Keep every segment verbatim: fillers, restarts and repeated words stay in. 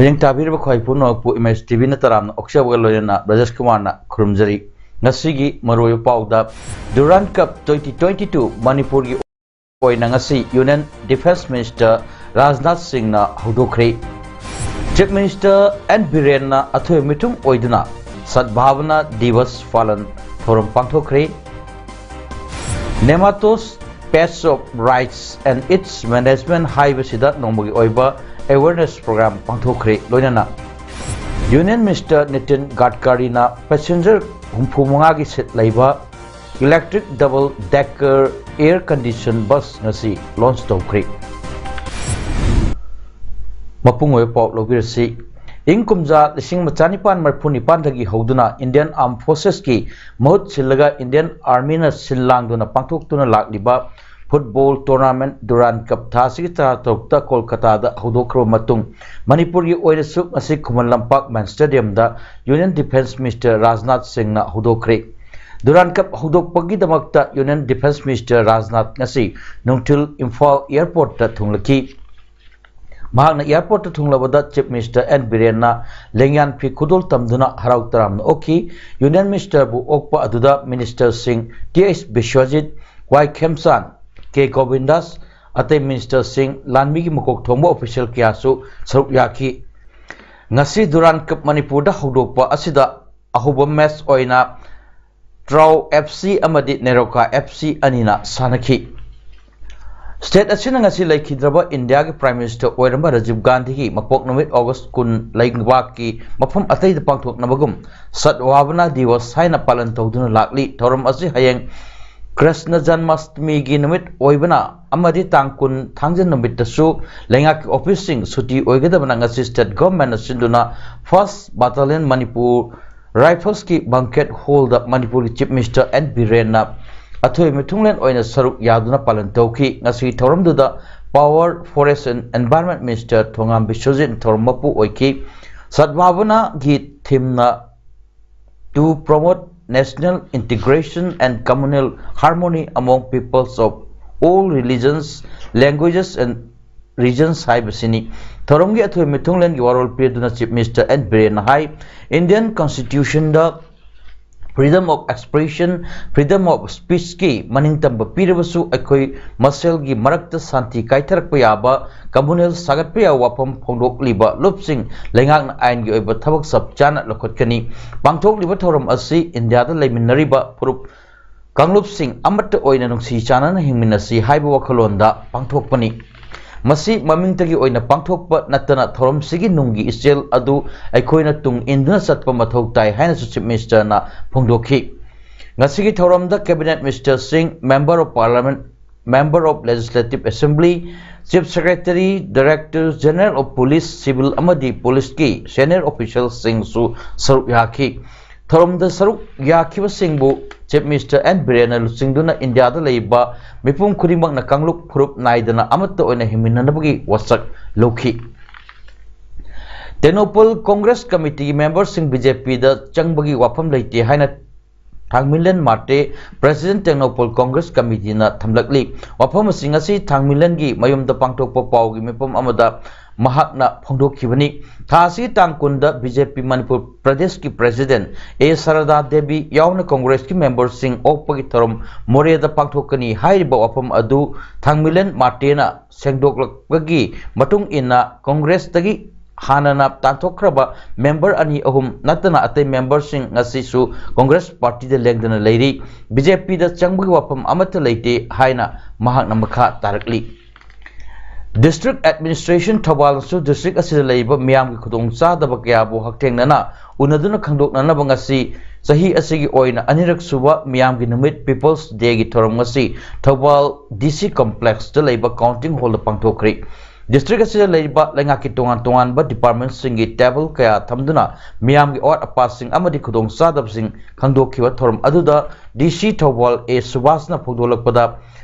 ꯃꯤꯠꯌꯦꯡ ꯇꯥꯕꯤꯔꯤꯕ ꯈ꯭ꯋꯥꯏ ꯄꯨꯝꯅꯃꯛꯄꯨ ꯏꯃꯦꯖ ꯇꯤꯚꯤꯅ ꯇꯔꯥꯝꯅ ꯑꯣꯛꯆꯕꯒ ꯂꯣꯏꯅꯅ ꯕ꯭ꯔꯖꯦꯁ ꯀꯨꯃꯥꯔꯅ ꯈꯨꯔꯨꯝꯖꯔꯤ꯫ ꯉꯁꯤꯒꯤ ꯃꯔꯨꯑꯣꯏꯕ ꯄꯥꯎꯗ, ꯗꯨꯔꯥꯟ ꯀꯞ twenty twenty-two ꯃꯅꯤꯄꯨꯔꯒꯤ ꯑꯣꯏꯅ ꯉꯁꯤ ꯌꯨꯅꯤꯌꯟ ꯗꯤꯐꯦꯟꯁ ꯃꯤꯅꯤꯁꯇꯔ ꯔꯥꯖꯅꯥꯊ ꯁꯤꯡꯅ ꯍꯧꯗꯣꯛꯈ꯭ꯔꯦ꯫ ꯆꯤꯐ ꯃꯤꯅꯤꯁꯇꯔ ꯑꯦꯟ ꯕꯤꯔꯦꯟꯅ ꯑꯊꯣꯏꯕ ꯃꯤꯊꯨꯡ ꯑꯣꯏꯗꯨꯅ ꯁꯗꯚꯥꯕꯅꯥ ꯗꯤꯋꯁ ꯄꯥꯂꯟ ꯊꯧꯔꯝ ꯄꯥꯡꯊꯣꯛꯈ꯭ꯔꯦ꯫ Nematodes, Pests of Rights and Its Management ꯍꯥꯏꯕꯁꯤꯗ ꯅꯣꯡꯃꯒꯤ ꯑꯣꯏꯕ ꯑꯦꯋꯦꯔꯅꯦꯁ ꯄ꯭ꯔꯣꯒ꯭ꯔꯥꯝ ꯄꯥꯡꯊꯣꯛꯈ꯭ꯔꯦ꯫ ꯂꯣꯏꯅꯅ ꯌꯨꯅꯤꯌꯟ ꯃꯤꯅꯤꯁꯇꯔ ꯅꯤꯇꯤꯟ ꯒꯗꯀꯥꯔꯤꯅ ꯄꯦꯁꯦꯟꯖꯔ ꯍꯨꯝꯐꯨ ꯃꯉꯥꯒꯤ ꯁꯤꯠ ꯂꯩꯕ electric double decker air condition bus ꯉꯁꯤ ꯂꯣꯟꯆ ꯇꯧꯈ꯭ꯔꯦ꯫ ꯃꯄꯨꯡ ꯑꯣꯏꯕ ꯄꯥꯎ ꯂꯧꯕꯤꯔꯁꯤ꯫ ꯏꯪ ꯀꯨꯝꯖꯥ ꯂꯤꯁꯤꯡ ꯑꯃ ꯆꯥꯅꯤꯄꯥꯟ ꯃꯔꯤꯐꯨ ꯅꯤꯄꯥꯟꯗꯒꯤ ꯍꯧꯗꯨꯅ ꯏꯟꯗꯤꯌꯟ ꯑꯥꯔꯝ ꯐꯣꯔꯁꯦꯁꯀꯤ ꯃꯍꯨꯠ ꯁꯤꯜꯂꯒ ꯏꯟꯗꯤꯌꯟ ꯑꯥꯔꯃꯤꯅ ꯁꯤꯜ ꯂꯥꯡꯗꯨꯅ ꯄꯥꯡꯊꯣꯛꯇꯨꯅ ꯂꯥꯛꯂꯤꯕ ꯐꯨꯠꯕꯣꯜ ꯇꯣꯔꯅꯥꯃꯦꯟꯠ ꯗꯨꯔꯥꯟ ꯀꯞ ꯊꯥ ꯑꯁꯤꯒꯤ ꯇꯔꯥꯇꯔꯨꯛꯇ ꯀꯣꯜꯀꯇꯥꯗ ꯍꯧꯗꯣꯛꯈ꯭ꯔꯕ ꯃꯇꯨꯡ, ꯃꯅꯤꯄꯨꯔꯒꯤ ꯑꯣꯏꯅꯁꯨ ꯉꯁꯤ ꯈꯨꯃꯟ ꯂꯝꯄꯥꯛ ꯃꯦꯟ ꯁ꯭ꯇꯦꯗꯤꯌꯝꯗ ꯌꯨꯅꯤꯌꯟ ꯗꯤꯐꯦꯟꯁ ꯃꯤꯅꯤꯁꯇꯔ ꯔꯥꯖꯅꯥꯊ ꯁꯤꯡꯅ ꯍꯧꯗꯣꯛꯈ꯭ꯔꯦ꯫ ꯗꯨꯔꯥꯟ ꯀꯞ ꯍꯧꯗꯣꯛꯄꯒꯤꯗꯃꯛꯇ ꯌꯨꯅꯤꯌꯟ ꯗꯤꯐꯦꯟꯁ ꯃꯤꯅꯤꯁꯇꯔ ꯔꯥꯖꯅꯥꯊ ꯉꯁꯤ ꯅꯨꯡꯊꯤꯜ ꯏꯝꯐꯥꯜ ꯑꯦꯌꯔꯄꯣꯔꯠꯇ ꯊꯨꯡꯂꯈꯤ꯫ ꯃꯍꯥꯛꯅ ꯑꯦꯌꯔꯄꯣꯔꯠꯇ ꯊꯨꯡꯂꯕꯗ ꯆꯤꯐ ꯃꯤꯅꯤꯁꯇꯔ ꯑꯦꯟ ꯕꯤꯔꯦꯟꯅ ꯂꯦꯡꯌꯥꯟ ꯐꯤ ꯈꯨꯗꯣꯜ ꯇꯝꯗꯨꯅ ꯍꯔꯥꯎ ꯇꯔꯥꯝꯅ ꯑꯣꯛꯈꯤ꯫ ꯌꯨꯅꯤꯌꯟ ꯃꯤꯅꯤꯁꯇꯔꯕꯨ ꯑꯣꯛꯄ ꯑꯗꯨꯗ ꯃꯤꯅꯤꯁꯇꯔꯁꯤꯡ ꯇꯤ ꯑꯩꯆ ꯕꯤꯁ꯭ꯋꯖꯤꯠ, ꯋꯥꯏ ꯈꯦꯝꯆꯥꯟ, ꯀꯦ ꯒꯣꯕꯤꯟꯗꯥꯁ, ꯑꯇꯩ ꯃꯤꯅꯤꯁꯇꯔꯁꯤꯡ, ꯂꯥꯟꯃꯤꯒꯤ ꯃꯀꯣꯛ ꯊꯣꯡꯕ ꯑꯣꯐꯤꯁꯤꯌꯦꯜ ꯀꯌꯥꯁꯨ ꯁꯔꯨꯛ ꯌꯥꯈꯤ꯫ ꯉꯁꯤ ꯗꯨꯔꯥꯟ ꯀꯞ ꯃꯅꯤꯄꯨꯔꯗ ꯍꯧꯗꯣꯛꯄ ꯑꯁꯤꯗ ꯑꯍꯧꯕ ꯃꯦꯆ ꯑꯣꯏꯅ ꯇ꯭ꯔꯥꯎ ꯑꯦꯐ ꯁꯤ ꯑꯃꯗꯤ ꯅꯦꯔꯣꯀꯥ ꯑꯦꯐ ꯁꯤ ꯑꯅꯤꯅ ꯁꯥꯟꯅꯈꯤ꯫ ꯁ꯭ꯇꯦꯠ ꯑꯁꯤꯅ ꯉꯁꯤ ꯂꯩꯈꯤꯗ꯭ꯔꯕ ꯏꯟꯗꯤꯌꯥꯒꯤ ꯄ꯭ꯔꯥꯏꯝ ꯃꯤꯅꯤꯁꯇꯔ ꯑꯣꯏꯔꯝꯕ ꯔꯥꯖꯤꯕ ꯒꯥꯟꯙꯤꯒꯤ ꯃꯄꯣꯛ ꯅꯨꯃꯤꯠ ꯑꯣꯒꯁ ꯀꯨꯟ ꯂꯩꯕꯥꯛꯀꯤ ꯃꯐꯝ ꯑꯇꯩꯗ ꯄꯥꯡꯊꯣꯛꯅꯕꯒꯨꯝ ꯁꯗꯚꯥꯕꯅꯥ ꯗꯤꯋꯁ ꯍꯥꯏꯅ ꯄꯥꯂꯟ ꯇꯧꯗꯨꯅ ꯂꯥꯛꯂꯤ꯫ ꯊꯧꯔꯝ ꯑꯁꯤ ꯍꯌꯦꯡ ꯀ꯭ꯔꯤꯁꯅ ꯖꯟꯃꯥꯁꯇꯃꯤꯒꯤ ꯅꯨꯃꯤꯠ ꯑꯣꯏꯕꯅ ꯑꯃꯗꯤ ꯇꯥꯡ ꯀꯨꯟ ꯊꯥꯡꯖ ꯅꯨꯃꯤꯠꯇꯁꯨ ꯂꯩꯉꯥꯛꯀꯤ ꯑꯣꯐꯤꯁꯁꯤꯡ ꯁꯨꯇꯤ ꯑꯣꯏꯒꯗꯕꯅ ꯉꯁꯤ state government ꯅ ꯁꯤꯟꯗꯨꯅ First Battalion Manipur Rifles ꯀꯤ banquet hall ꯗ ꯃꯅꯤꯄꯨꯔꯒꯤ Chief Minister ꯑꯦꯟ ꯕꯤꯔꯦꯟꯅ ꯑꯊꯣꯏ ꯃꯤꯊꯨꯡꯂꯦꯟ ꯑꯣꯏꯅ ꯁꯔꯨꯛ ꯌꯥꯗꯨꯅ ꯄꯥꯂꯟ ꯇꯧꯈꯤ꯫ ꯉꯁꯤꯒꯤ ꯊꯧꯔꯝꯗꯨꯗ Power, Forest and Environment Minister ꯊꯣꯉꯥꯝ ꯕꯤꯁ꯭ꯋꯖꯤꯠ ꯊꯧꯔꯝ ꯃꯄꯨ ꯑꯣꯏꯈꯤ꯫ ꯁꯗꯚꯥꯕꯅꯥꯒꯤ theme ꯅ To promote national integration and communal harmony among peoples of all religions, languages and regions ꯍꯥꯏꯕꯁꯤꯅꯤ꯫ ꯊꯧꯔꯝꯒꯤ ꯑꯊꯣꯏ ꯃꯤꯊꯨꯡꯂꯦꯟꯒꯤ ꯋꯥꯔꯣꯜ ꯄꯤꯗꯨꯅ Chief Minister ꯑꯦꯟ ꯕꯤꯔꯦꯟꯅ ꯍꯥꯏ, Indian Constitution ꯗ freedom of expression, freedom of speech ꯀꯤ ꯃꯅꯤꯡ ꯇꯝꯕ ꯄꯤꯔꯕꯁꯨ ꯑꯩꯈꯣꯏ ꯃꯁꯦꯜꯒꯤ ꯃꯔꯛꯇ ꯁꯥꯟꯇꯤ ꯀꯥꯏꯊꯔꯛꯄ ꯌꯥꯕ, communal ꯁꯥꯒꯠꯄ ꯌꯥꯕ ꯋꯥꯐꯝ ꯐꯣꯡꯗꯣꯛꯂꯤꯕ ꯂꯨꯞꯁꯤꯡ ꯂꯩꯉꯥꯛꯅ ꯑꯥꯏꯟꯒꯤ ꯑꯣꯏꯕ ꯊꯕꯛ ꯆꯞ ꯆꯥꯅ ꯂꯧꯈꯠꯀꯅꯤ꯫ ꯄꯥꯡꯊꯣꯛꯂꯤꯕ ꯊꯧꯔꯝ ꯑꯁꯤ ꯏꯟꯗꯤꯌꯥꯗ ꯂꯩꯃꯤꯟꯅꯔꯤꯕ ꯐꯨꯔꯨꯞ ꯀꯥꯡꯂꯨꯞꯁꯤꯡ ꯑꯃꯠꯇ ꯑꯣꯏꯅ ꯅꯨꯡꯁꯤ ꯆꯥꯟꯅꯅ ꯍꯤꯡꯃꯤꯟꯅꯁꯤ ꯍꯥꯏꯕ ꯋꯥꯈꯜꯂꯣꯟꯗ ꯄꯥꯡꯊꯣꯛꯄꯅꯤ꯫ ꯃꯁꯤ ꯃꯃꯤꯡꯇꯒꯤ ꯑꯣꯏꯅ ꯄꯥꯡꯊꯣꯛꯄ ꯅꯠꯇꯅ ꯊꯧꯔꯝꯁꯤꯒꯤ ꯅꯨꯡꯒꯤ ꯏꯆꯦꯜ ꯑꯗꯨ ꯑꯩꯈꯣꯏꯅ ꯇꯨꯡ ꯏꯟꯗꯨꯅ ꯆꯠꯄ ꯃꯊꯧ ꯇꯥꯏ ꯍꯥꯏꯅꯁꯨ Chief Minister ꯅ ꯐꯣꯡꯗꯣꯛꯈꯤ꯫ ꯉꯁꯤꯒꯤ ꯊꯧꯔꯝꯗ Cabinet Minister ꯁꯤꯡ, Member of Parliament, Member of Legislative Assembly, Chief Secretary, Director General of Police, Civil ꯑꯃꯗꯤ Police ꯀꯤ senior official ꯁꯤꯡꯁꯨ ꯁꯔꯨꯛ ꯌꯥꯈꯤ꯫ ꯊꯧꯔꯝꯗ ꯁꯔꯨꯛ ꯌꯥꯈꯤꯕꯁꯤꯡꯕꯨ Chief Minister ꯑꯦꯟ ꯕꯤꯔꯦꯟꯅ ꯂꯨꯆꯤꯡꯗꯨꯅ ꯏꯟꯗꯤꯌꯥꯗ ꯂꯩꯔꯤꯕ ꯃꯤꯄꯨꯝ ꯈꯨꯗꯤꯡꯃꯛꯅ ꯀꯥꯡꯂꯨꯞ ꯐꯨꯔꯨꯞ ꯅꯥꯏꯗꯅ ꯑꯃꯠꯇ ꯑꯣꯏꯅ ꯍꯤꯡꯃꯤꯟꯅꯅꯕꯒꯤ ꯋꯥꯁꯛ ꯂꯧꯈꯤ꯫ ꯇꯦꯡꯅꯧꯄꯜ Congress Committee ꯒꯤ member ꯁꯤꯡ ꯕꯤ ꯖꯦ ꯄꯤ ꯗ ꯆꯪꯕꯒꯤ ꯋꯥꯐꯝ ꯂꯩꯇꯦ ꯍꯥꯏꯅ ꯊꯥꯡꯃꯤꯂꯟ ꯃꯥꯔꯇꯦ, President ꯇꯦꯡꯅꯧꯄꯜ Congress Committee ꯅ ꯊꯝꯂꯛꯂꯤ꯫ ꯋꯥꯐꯝ ꯑꯁꯤ ꯉꯁꯤ ꯊꯥꯡꯃꯤꯂꯟꯒꯤ ꯃꯌꯨꯝꯗ ꯄꯥꯡꯊꯣꯛꯄ ꯄꯥꯎꯒꯤ ꯃꯤꯐꯝ ꯑꯃꯗ ꯃꯍꯥꯛꯅ ꯐꯣꯡꯗꯣꯛꯈꯤꯕꯅꯤ꯫ ꯊꯥ ꯑꯁꯤꯒꯤ ꯇꯥꯡ ꯀꯨꯟꯗ ꯕꯤ ꯖꯦ ꯄꯤ ꯃꯅꯤꯄꯨꯔ ꯄ꯭ꯔꯗꯦꯁꯀꯤ President ꯑꯦ ꯁꯔꯗꯥ ꯗꯦꯕꯤ ꯌꯥꯎꯅ Congress ꯀꯤ member ꯁꯤꯡ ꯑꯣꯛꯄꯒꯤ ꯊꯧꯔꯝ ꯃꯣꯔꯦꯗ ꯄꯥꯡꯊꯣꯛꯀꯅꯤ ꯍꯥꯏꯔꯤꯕ ꯋꯥꯐꯝ ꯑꯗꯨ ꯊꯥꯡꯃꯤꯂꯟ ꯃꯥꯔꯇꯦꯅ ꯁꯦꯡꯗꯣꯛꯂꯛꯄꯒꯤ ꯃꯇꯨꯡ ꯏꯟꯅ Congress ꯇꯒꯤ ꯍꯥꯟꯅꯅ ꯇꯥꯟꯊꯣꯛꯈ꯭ꯔꯕ member ꯑꯅꯤ ꯑꯍꯨꯝ ꯅꯠꯇꯅ ꯑꯇꯩ member ꯁꯤꯡ ꯉꯁꯤꯁꯨ Congress Party ꯗ ꯂꯦꯡꯗꯅ ꯂꯩꯔꯤ꯫ ꯕꯤ ꯖꯦ ꯄꯤ ꯗ ꯆꯪꯕꯒꯤ ꯋꯥꯐꯝ ꯑꯃꯠꯇ ꯂꯩꯇꯦ ꯍꯥꯏꯅ ꯃꯍꯥꯛꯅ ꯃꯈꯥ ꯇꯥꯔꯛꯂꯤ꯫ District Administration ꯊꯧꯕꯥꯜꯅꯁꯨ district ꯑꯁꯤꯗ ꯂꯩꯔꯤꯕ ꯃꯤꯌꯥꯝꯒꯤ ꯈꯨꯗꯣꯡꯆꯥꯗꯕ ꯀꯌꯥꯕꯨ ꯍꯛꯊꯦꯡꯅꯅ ꯎꯅꯗꯨꯅ ꯈꯪꯗꯣꯛꯅꯅꯕ ꯉꯁꯤ ꯆꯍꯤ ꯑꯁꯤꯒꯤ ꯑꯣꯏꯅ ꯑꯅꯤꯔꯛ ꯁꯨꯕ ꯃꯤꯌꯥꯝꯒꯤ ꯅꯨꯃꯤꯠ People's Dayꯒꯤ ꯊꯧꯔꯝ ꯉꯁꯤ ꯊꯧꯕꯥꯜ DC Complexꯇ ꯂꯩꯕ counting hallꯗ ꯄꯥꯡꯊꯣꯛꯈ꯭ꯔꯤ꯫ District ꯑꯁꯤꯗ ꯂꯩꯔꯤꯕ ꯂꯩꯉꯥꯛꯀꯤ ꯇꯣꯉꯥꯟ ꯇꯣꯉꯥꯟꯕ departmentꯁꯤꯡꯒꯤ table ꯀꯌꯥ ꯊꯝꯗꯨꯅ ꯃꯤꯌꯥꯝꯒꯤ ꯑꯋꯥꯠ ꯑꯄꯥꯁꯤꯡ ꯑꯃꯗꯤ ꯈꯨꯗꯣꯡꯆꯥꯗꯕꯁꯤꯡ ꯈꯪꯗꯣꯛꯈꯤꯕ ꯊꯧꯔꯝ ꯑꯗꯨꯗ DC ꯊꯧꯕꯥꯜ A ꯁꯨꯕꯥꯁꯅ ꯐꯣꯡꯗꯣꯛꯂꯛꯄꯗ,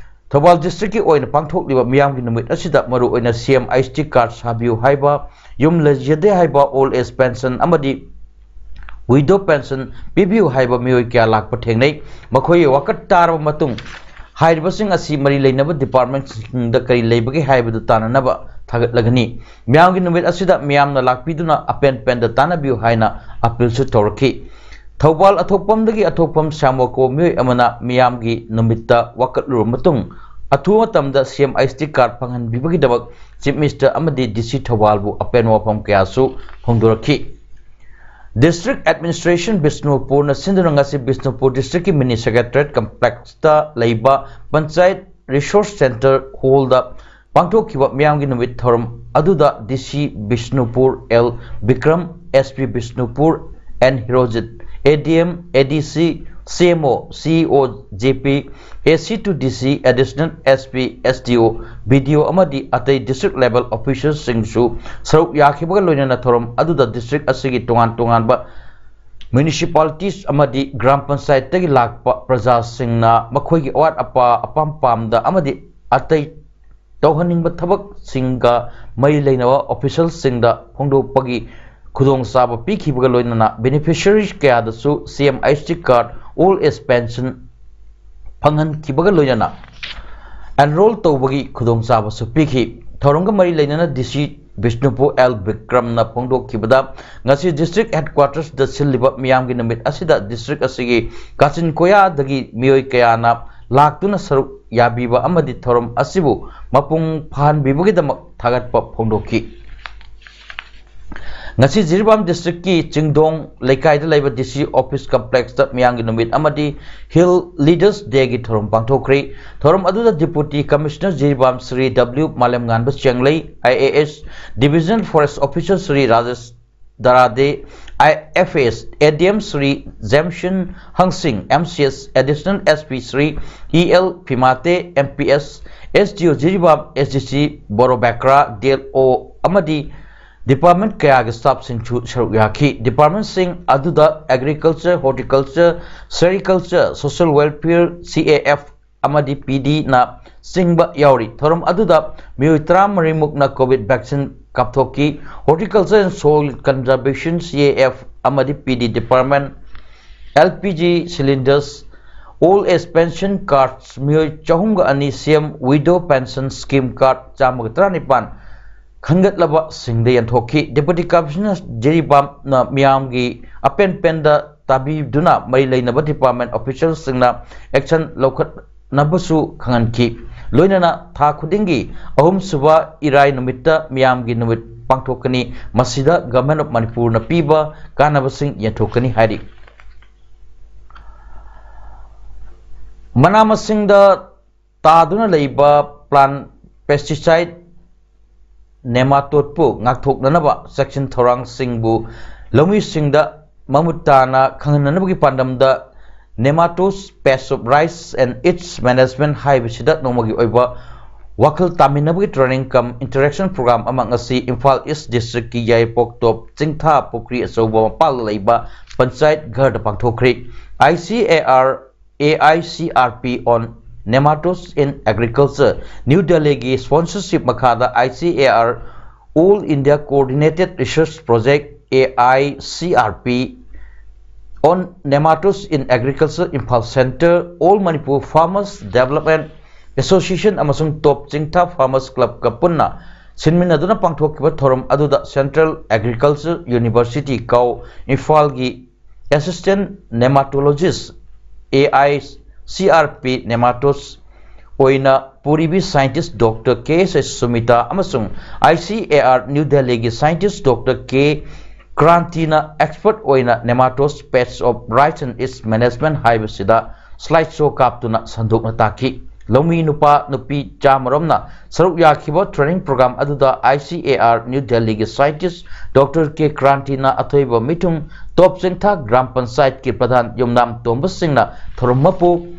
ꯊꯧꯕꯥꯜ districtꯀꯤ ꯑꯣꯏꯅ ꯄꯥꯡꯊꯣꯛꯂꯤꯕ ꯃꯤꯌꯥꯝꯒꯤ ꯅꯨꯃꯤꯠ ꯑꯁꯤꯗ ꯃꯔꯨꯑꯣꯏꯅ CM HD card ꯁꯥꯕꯤꯌꯨ ꯍꯥꯏꯕ, ꯌꯨꯝ ꯂꯩꯖꯗꯦ ꯍꯥꯏꯕ, old age pension ꯑꯃꯗꯤ widow pension ꯄꯤꯕꯤꯌꯨ ꯍꯥꯏꯕ ꯃꯤꯑꯣꯏ ꯀꯌꯥ ꯂꯥꯛꯄ ꯊꯦꯡꯅꯩ꯫ ꯃꯈꯣꯏꯒꯤ ꯋꯥꯀꯠ ꯇꯥꯔꯕ ꯃꯇꯨꯡ, ꯍꯥꯏꯔꯤꯕꯁꯤꯡ ꯑꯁꯤ ꯃꯔꯤ ꯂꯩꯅꯕ departmentꯁꯤꯡꯗ ꯀꯔꯤ ꯂꯩꯕꯒꯦ ꯍꯥꯏꯕꯗꯨ ꯇꯥꯟꯅꯅꯕ ꯊꯥꯒꯠꯂꯒꯅꯤ꯫ ꯃꯤꯌꯥꯝꯒꯤ ꯅꯨꯃꯤꯠ ꯑꯁꯤꯗ ꯃꯤꯌꯥꯝꯅ ꯂꯥꯛꯄꯤꯗꯨꯅ ꯑꯄꯦꯟ ꯄꯦꯟꯗ ꯇꯥꯟꯅꯕꯤꯌꯨ ꯍꯥꯏꯅ appealꯁꯨ ꯇꯧꯔꯛꯈꯤ꯫ ꯊꯧꯕꯥꯜ ꯑꯊꯣꯛꯄꯝꯗꯒꯤ ꯑꯊꯣꯛꯄꯝ ꯁ꯭ꯌꯥꯃꯣꯀꯣ ꯃꯤꯑꯣꯏ ꯑꯃꯅ ꯃꯤꯌꯥꯝꯒꯤ ꯅꯨꯃꯤꯠꯇ ꯋꯥꯀꯠꯂꯨꯔꯕ ꯃꯇꯨꯡ, ꯑꯊꯨꯕ ꯃꯇꯝꯗ CM HD card ꯐꯪꯍꯟꯕꯤꯕꯒꯤꯗꯃꯛ Chief Minister ꯑꯃꯗꯤ DC ꯊꯧꯕꯥꯜꯕꯨ ꯑꯄꯦꯟꯕ ꯋꯥꯐꯝ ꯀꯌꯥꯁꯨ ꯐꯣꯡꯗꯣꯔꯛꯈꯤ꯫ District Administration ꯕꯤꯁꯅꯨꯄꯨꯔꯅ ꯁꯤꯟꯗꯨꯅ ꯉꯁꯤ ꯕꯤꯁꯅꯨꯄꯨꯔ districtꯀꯤ mini secretariat complexꯇ ꯂꯩꯕ Panchayat Resource Center hallꯗ ꯄꯥꯡꯊꯣꯛꯈꯤꯕ ꯃꯤꯌꯥꯝꯒꯤ ꯅꯨꯃꯤꯠ ꯊꯧꯔꯝ ꯑꯗꯨꯗ DC Bishnupur L Bikram, SP Bishnupur N ꯍꯤꯔꯣꯖꯤꯠ, ADM, ADC, CMO, CEO, JP, AC to DC, Additional SP, SDO, BDO ꯑꯃꯗꯤ ꯑꯇꯩ district level officialꯁꯤꯡꯁꯨ ꯁꯔꯨꯛ ꯌꯥꯈꯤꯕꯒ ꯂꯣꯏꯅꯅ ꯊꯧꯔꯝ ꯑꯗꯨꯗ district ꯑꯁꯤꯒꯤ ꯇꯣꯉꯥꯟ ꯇꯣꯉꯥꯟꯕ municipalities ꯑꯃꯗꯤ ꯒ꯭ꯔꯥꯝ ꯄꯟꯆꯥꯌꯠꯇꯒꯤ ꯂꯥꯛꯄ ꯄ꯭ꯔꯖꯥꯁꯤꯡꯅ ꯃꯈꯣꯏꯒꯤ ꯑꯋꯥꯠ ꯑꯄꯥ, ꯑꯄꯥꯝ ꯄꯥꯝꯗ ꯑꯃꯗꯤ ꯑꯇꯩ ꯇꯧꯍꯟꯅꯤꯡꯕ ꯊꯕꯛꯁꯤꯡꯒ ꯃꯔꯤ ꯂꯩꯅꯕ officialꯁꯤꯡꯗ ꯐꯣꯡꯗꯣꯛꯄꯒꯤ ꯈꯨꯗꯣꯡꯆꯥꯕ ꯄꯤꯈꯤꯕꯒ ꯂꯣꯏꯅꯅ beneficiaries ꯀꯌꯥꯗꯁꯨ CM HD card, old age pension ꯐꯪꯍꯟꯈꯤꯕꯒ ꯂꯣꯏꯅꯅ enroll ꯇꯧꯕꯒꯤ ꯈꯨꯗꯣꯡꯆꯥꯕꯁꯨ ꯄꯤꯈꯤ꯫ ꯊꯧꯔꯝꯒ ꯃꯔꯤ ꯂꯩꯅꯅ DC ꯕꯤꯁꯅꯨꯄꯨꯔ L ꯕꯤꯀ꯭ꯔꯝꯅ ꯐꯣꯡꯗꯣꯛꯈꯤꯕꯗ, ꯉꯁꯤ district headquartersꯗ ꯁꯤꯜꯂꯤꯕ ꯃꯤꯌꯥꯝꯒꯤ ꯅꯨꯃꯤꯠ ꯑꯁꯤꯗ district ꯑꯁꯤꯒꯤ ꯀꯥꯆꯤꯟ ꯀꯣꯌꯥꯗꯒꯤ ꯃꯤꯑꯣꯏ ꯀꯌꯥꯅ ꯂꯥꯛꯇꯨꯅ ꯁꯔꯨꯛ ꯌꯥꯕꯤꯕ ꯑꯃꯗꯤ ꯊꯧꯔꯝ ꯑꯁꯤꯕꯨ ꯃꯄꯨꯡ ꯐꯥꯍꯟꯕꯤꯕꯒꯤꯗꯃꯛ ꯊꯥꯒꯠꯄ ꯐꯣꯡꯗꯣꯛꯈꯤ꯫ ꯉꯁꯤ ꯖꯤꯔꯤꯕꯥꯝ ꯗꯤꯁꯇ꯭ꯔꯤꯛꯀꯤ ꯆꯤꯡꯗꯣꯡ ꯂꯩꯀꯥꯏꯗ ꯂꯩꯕ ꯗꯤ ꯁꯤ ꯑꯣꯐꯤꯁ ꯀꯝꯄ꯭ꯂꯦꯛꯁꯇ ꯃꯤꯌꯥꯝꯒꯤ ꯅꯨꯃꯤꯠ ꯑꯃꯗꯤ ꯍꯤꯜ ꯂꯤꯗꯔꯁ ꯗꯦꯒꯤ ꯊꯧꯔꯝ ꯄꯥꯡꯊꯣꯛꯈ꯭ꯔꯤ꯫ ꯊꯧꯔꯝ ꯑꯗꯨꯗ deputy commissioner Jiribam Shri W Malemnganba Chenglei, I A S divisional forest officer Shri Rajesh Darade, I F S A D M Shri Jamson ꯍꯪꯁꯤꯡ, M C S additional S P Shri E L Fimate, M P S, S D O Jiribam, S D ꯁꯤ ꯕꯣꯔꯣꯕꯦꯀ꯭ꯔꯥ, D L ꯑꯣ ꯑꯃꯗꯤ department ꯀꯌꯥꯒꯤ ꯁ꯭ꯇꯥꯐꯁꯤꯡꯁꯨ ꯁꯔꯨꯛ ꯌꯥꯈꯤ꯫ ꯗꯤꯄꯥꯔꯠꯃꯦꯟꯁꯤꯡ ꯑꯗꯨꯗ agriculture, horticulture, sericulture, social welfare, ꯁꯤ A F ꯑꯃꯗꯤ ꯄꯤ ꯗꯤꯅ ꯆꯤꯡꯕ ꯌꯥꯎꯔꯤ꯫ ꯊꯧꯔꯝ ꯑꯗꯨꯗ ꯃꯤꯑꯣꯏ ꯇꯔꯥꯃꯔꯤꯃꯨꯛꯅ ꯀꯣꯚꯤꯗ ꯚꯦꯛꯁꯤꯟ ꯀꯥꯞꯊꯣꯛꯈꯤ꯫ Horticulture and soil conservation, C A F ꯑꯃꯗꯤ P D department, L P G cylinders, old age pension cards ꯃꯤꯑꯣꯏ ꯆꯍꯨꯝꯒ ꯑꯅꯤ, C M widow pension scheme card ꯆꯥꯝꯃꯒ ꯇꯔꯥꯅꯤꯄꯥꯟ ꯈꯟꯒꯠꯂꯕꯁꯤꯡꯗ ꯌꯦꯟꯊꯣꯛꯈꯤ꯫ ꯗꯦꯄꯨꯇꯤ ꯀꯃꯤꯁꯅꯔ ꯖꯤꯔꯤꯕꯥꯝꯅ ꯃꯤꯌꯥꯝꯒꯤ ꯑꯄꯦꯟ ꯄꯦꯟꯗ ꯇꯥꯕꯤꯗꯨꯅ ꯃꯔꯤ ꯂꯩꯅꯕ ꯗꯤꯄꯥꯔꯠꯃꯦꯟ ꯑꯣꯐꯤꯁꯤꯌꯦꯜꯁꯤꯡꯅ ꯑꯦꯛꯁꯟ ꯂꯧꯈꯠꯅꯕꯁꯨ ꯈꯪꯍꯟꯈꯤ꯫ ꯂꯣꯏꯅꯅ ꯊꯥ ꯈꯨꯗꯤꯡꯒꯤ ꯑꯍꯨꯝꯁꯨꯕ ꯏꯔꯥꯏ ꯅꯨꯃꯤꯠꯇ ꯃꯤꯌꯥꯝꯒꯤ ꯅꯨꯃꯤꯠ ꯄꯥꯡꯊꯣꯛꯀꯅꯤ꯫ ꯃꯁꯤꯗ ꯒꯚꯔꯟꯃꯦꯟꯠ ꯑꯣꯐ ꯃꯅꯤꯄꯨꯔꯅ ꯄꯤꯕ ꯀꯥꯟꯅꯕꯁꯤꯡ ꯌꯦꯟꯊꯣꯛꯀꯅꯤ ꯍꯥꯏꯔꯤ꯫ ꯃꯅꯥ ꯃꯁꯤꯡꯗ ꯇꯥꯗꯨꯅ ꯂꯩꯕ ꯄ꯭ꯂꯥꯟ ꯄꯦꯁꯇꯤꯁꯥꯏꯗ ꯅꯦꯃꯥꯇꯣꯗꯄꯨ ꯉꯥꯛꯊꯣꯛꯅꯅꯕ ꯆꯦꯛꯁꯤꯟ ꯊꯧꯔꯥꯡꯁꯤꯡꯕꯨ ꯂꯧꯃꯤꯁꯤꯡꯗ ꯃꯃꯨꯠ ꯇꯥꯅ ꯈꯪꯍꯟꯅꯅꯕꯒꯤ ꯄꯥꯟꯗꯝꯗ Nematodes Pest of Rice and Its Management ꯍꯥꯏꯕꯁꯤꯗ ꯅꯣꯡꯃꯒꯤ ꯑꯣꯏꯕ ꯋꯥꯈꯜ ꯇꯥꯃꯤꯟꯅꯕꯒꯤ training cum interaction program ꯑꯃ ꯉꯁꯤ ꯏꯝꯐꯥꯜ ꯏꯁ ꯗꯤꯁꯇ꯭ꯔꯤꯛꯀꯤ ꯌꯥꯏꯔꯤꯄꯣꯛ ꯇꯣꯞ ꯆꯤꯡꯊꯥ ꯄꯨꯈ꯭ꯔꯤ ꯑꯆꯧꯕ ꯃꯄꯥꯜꯗ ꯂꯩꯕ panchayat ꯘꯔꯗ ꯄꯥꯡꯊꯣꯛꯈ꯭ꯔꯤ꯫ I C A R A I C R P on Nematodes in Agriculture, new ꯗꯦꯜꯂꯤꯒꯤ sponsorship ꯃꯈꯥꯗ I C A R All India Coordinated Research Project, A I C R P, on Nematodes in Agriculture, Imphal Centre, All Manipur Farmers Development Association ꯑꯃꯁꯨꯡ ꯇꯣꯞ ꯆꯤꯡꯊꯥ Farmers Clubꯀ ꯄꯨꯟꯅ ꯁꯤꯟꯃꯤꯟꯅꯗꯨꯅ ꯄꯥꯡꯊꯣꯛꯈꯤꯕ ꯊꯧꯔꯝ ꯑꯗꯨꯗ Central Agriculture University ꯀꯥꯎ ꯏꯝꯐꯥꯜꯒꯤ Assistant Nematologist, A I C R P Nematodes ꯑꯣꯏꯅ ꯄꯨꯔꯤꯕꯤ scientist Doctor K S H Sumita ꯑꯃꯁꯨꯡ I C A R New Delhi ꯒꯤ scientist Doctor K Kranti ꯅ expert ꯑꯣꯏꯅ nematode pests of rice and its management ꯍꯥꯏꯕꯁꯤꯗ slide show ꯀꯥꯞꯇꯨꯅ ꯁꯟꯗꯣꯛꯅ ꯇꯥꯛꯈꯤ꯫ ꯂꯧꯃꯤ ꯅꯨꯄꯥ ꯅꯨꯄꯤ ꯆꯥꯃꯔꯣꯝꯅ ꯁꯔꯨꯛ ꯌꯥꯈꯤꯕ training program ꯑꯗꯨꯗ I C A R New Delhi ꯒꯤ scientist Doctor K Kranti ꯅ ꯑꯊꯣꯏꯕ ꯃꯤꯊꯨꯡ, ꯇꯣꯞ ꯆꯤꯡꯊꯥ ꯒ꯭ꯔꯥꯝ ꯄꯟꯆꯥꯌꯠꯀꯤ ꯄ꯭ꯔꯙꯥꯟ ꯌꯨꯝꯅꯥꯝ ꯇꯣꯝꯕ ꯁꯤꯡꯅ ꯊꯧꯔꯝ ꯃꯄꯨ,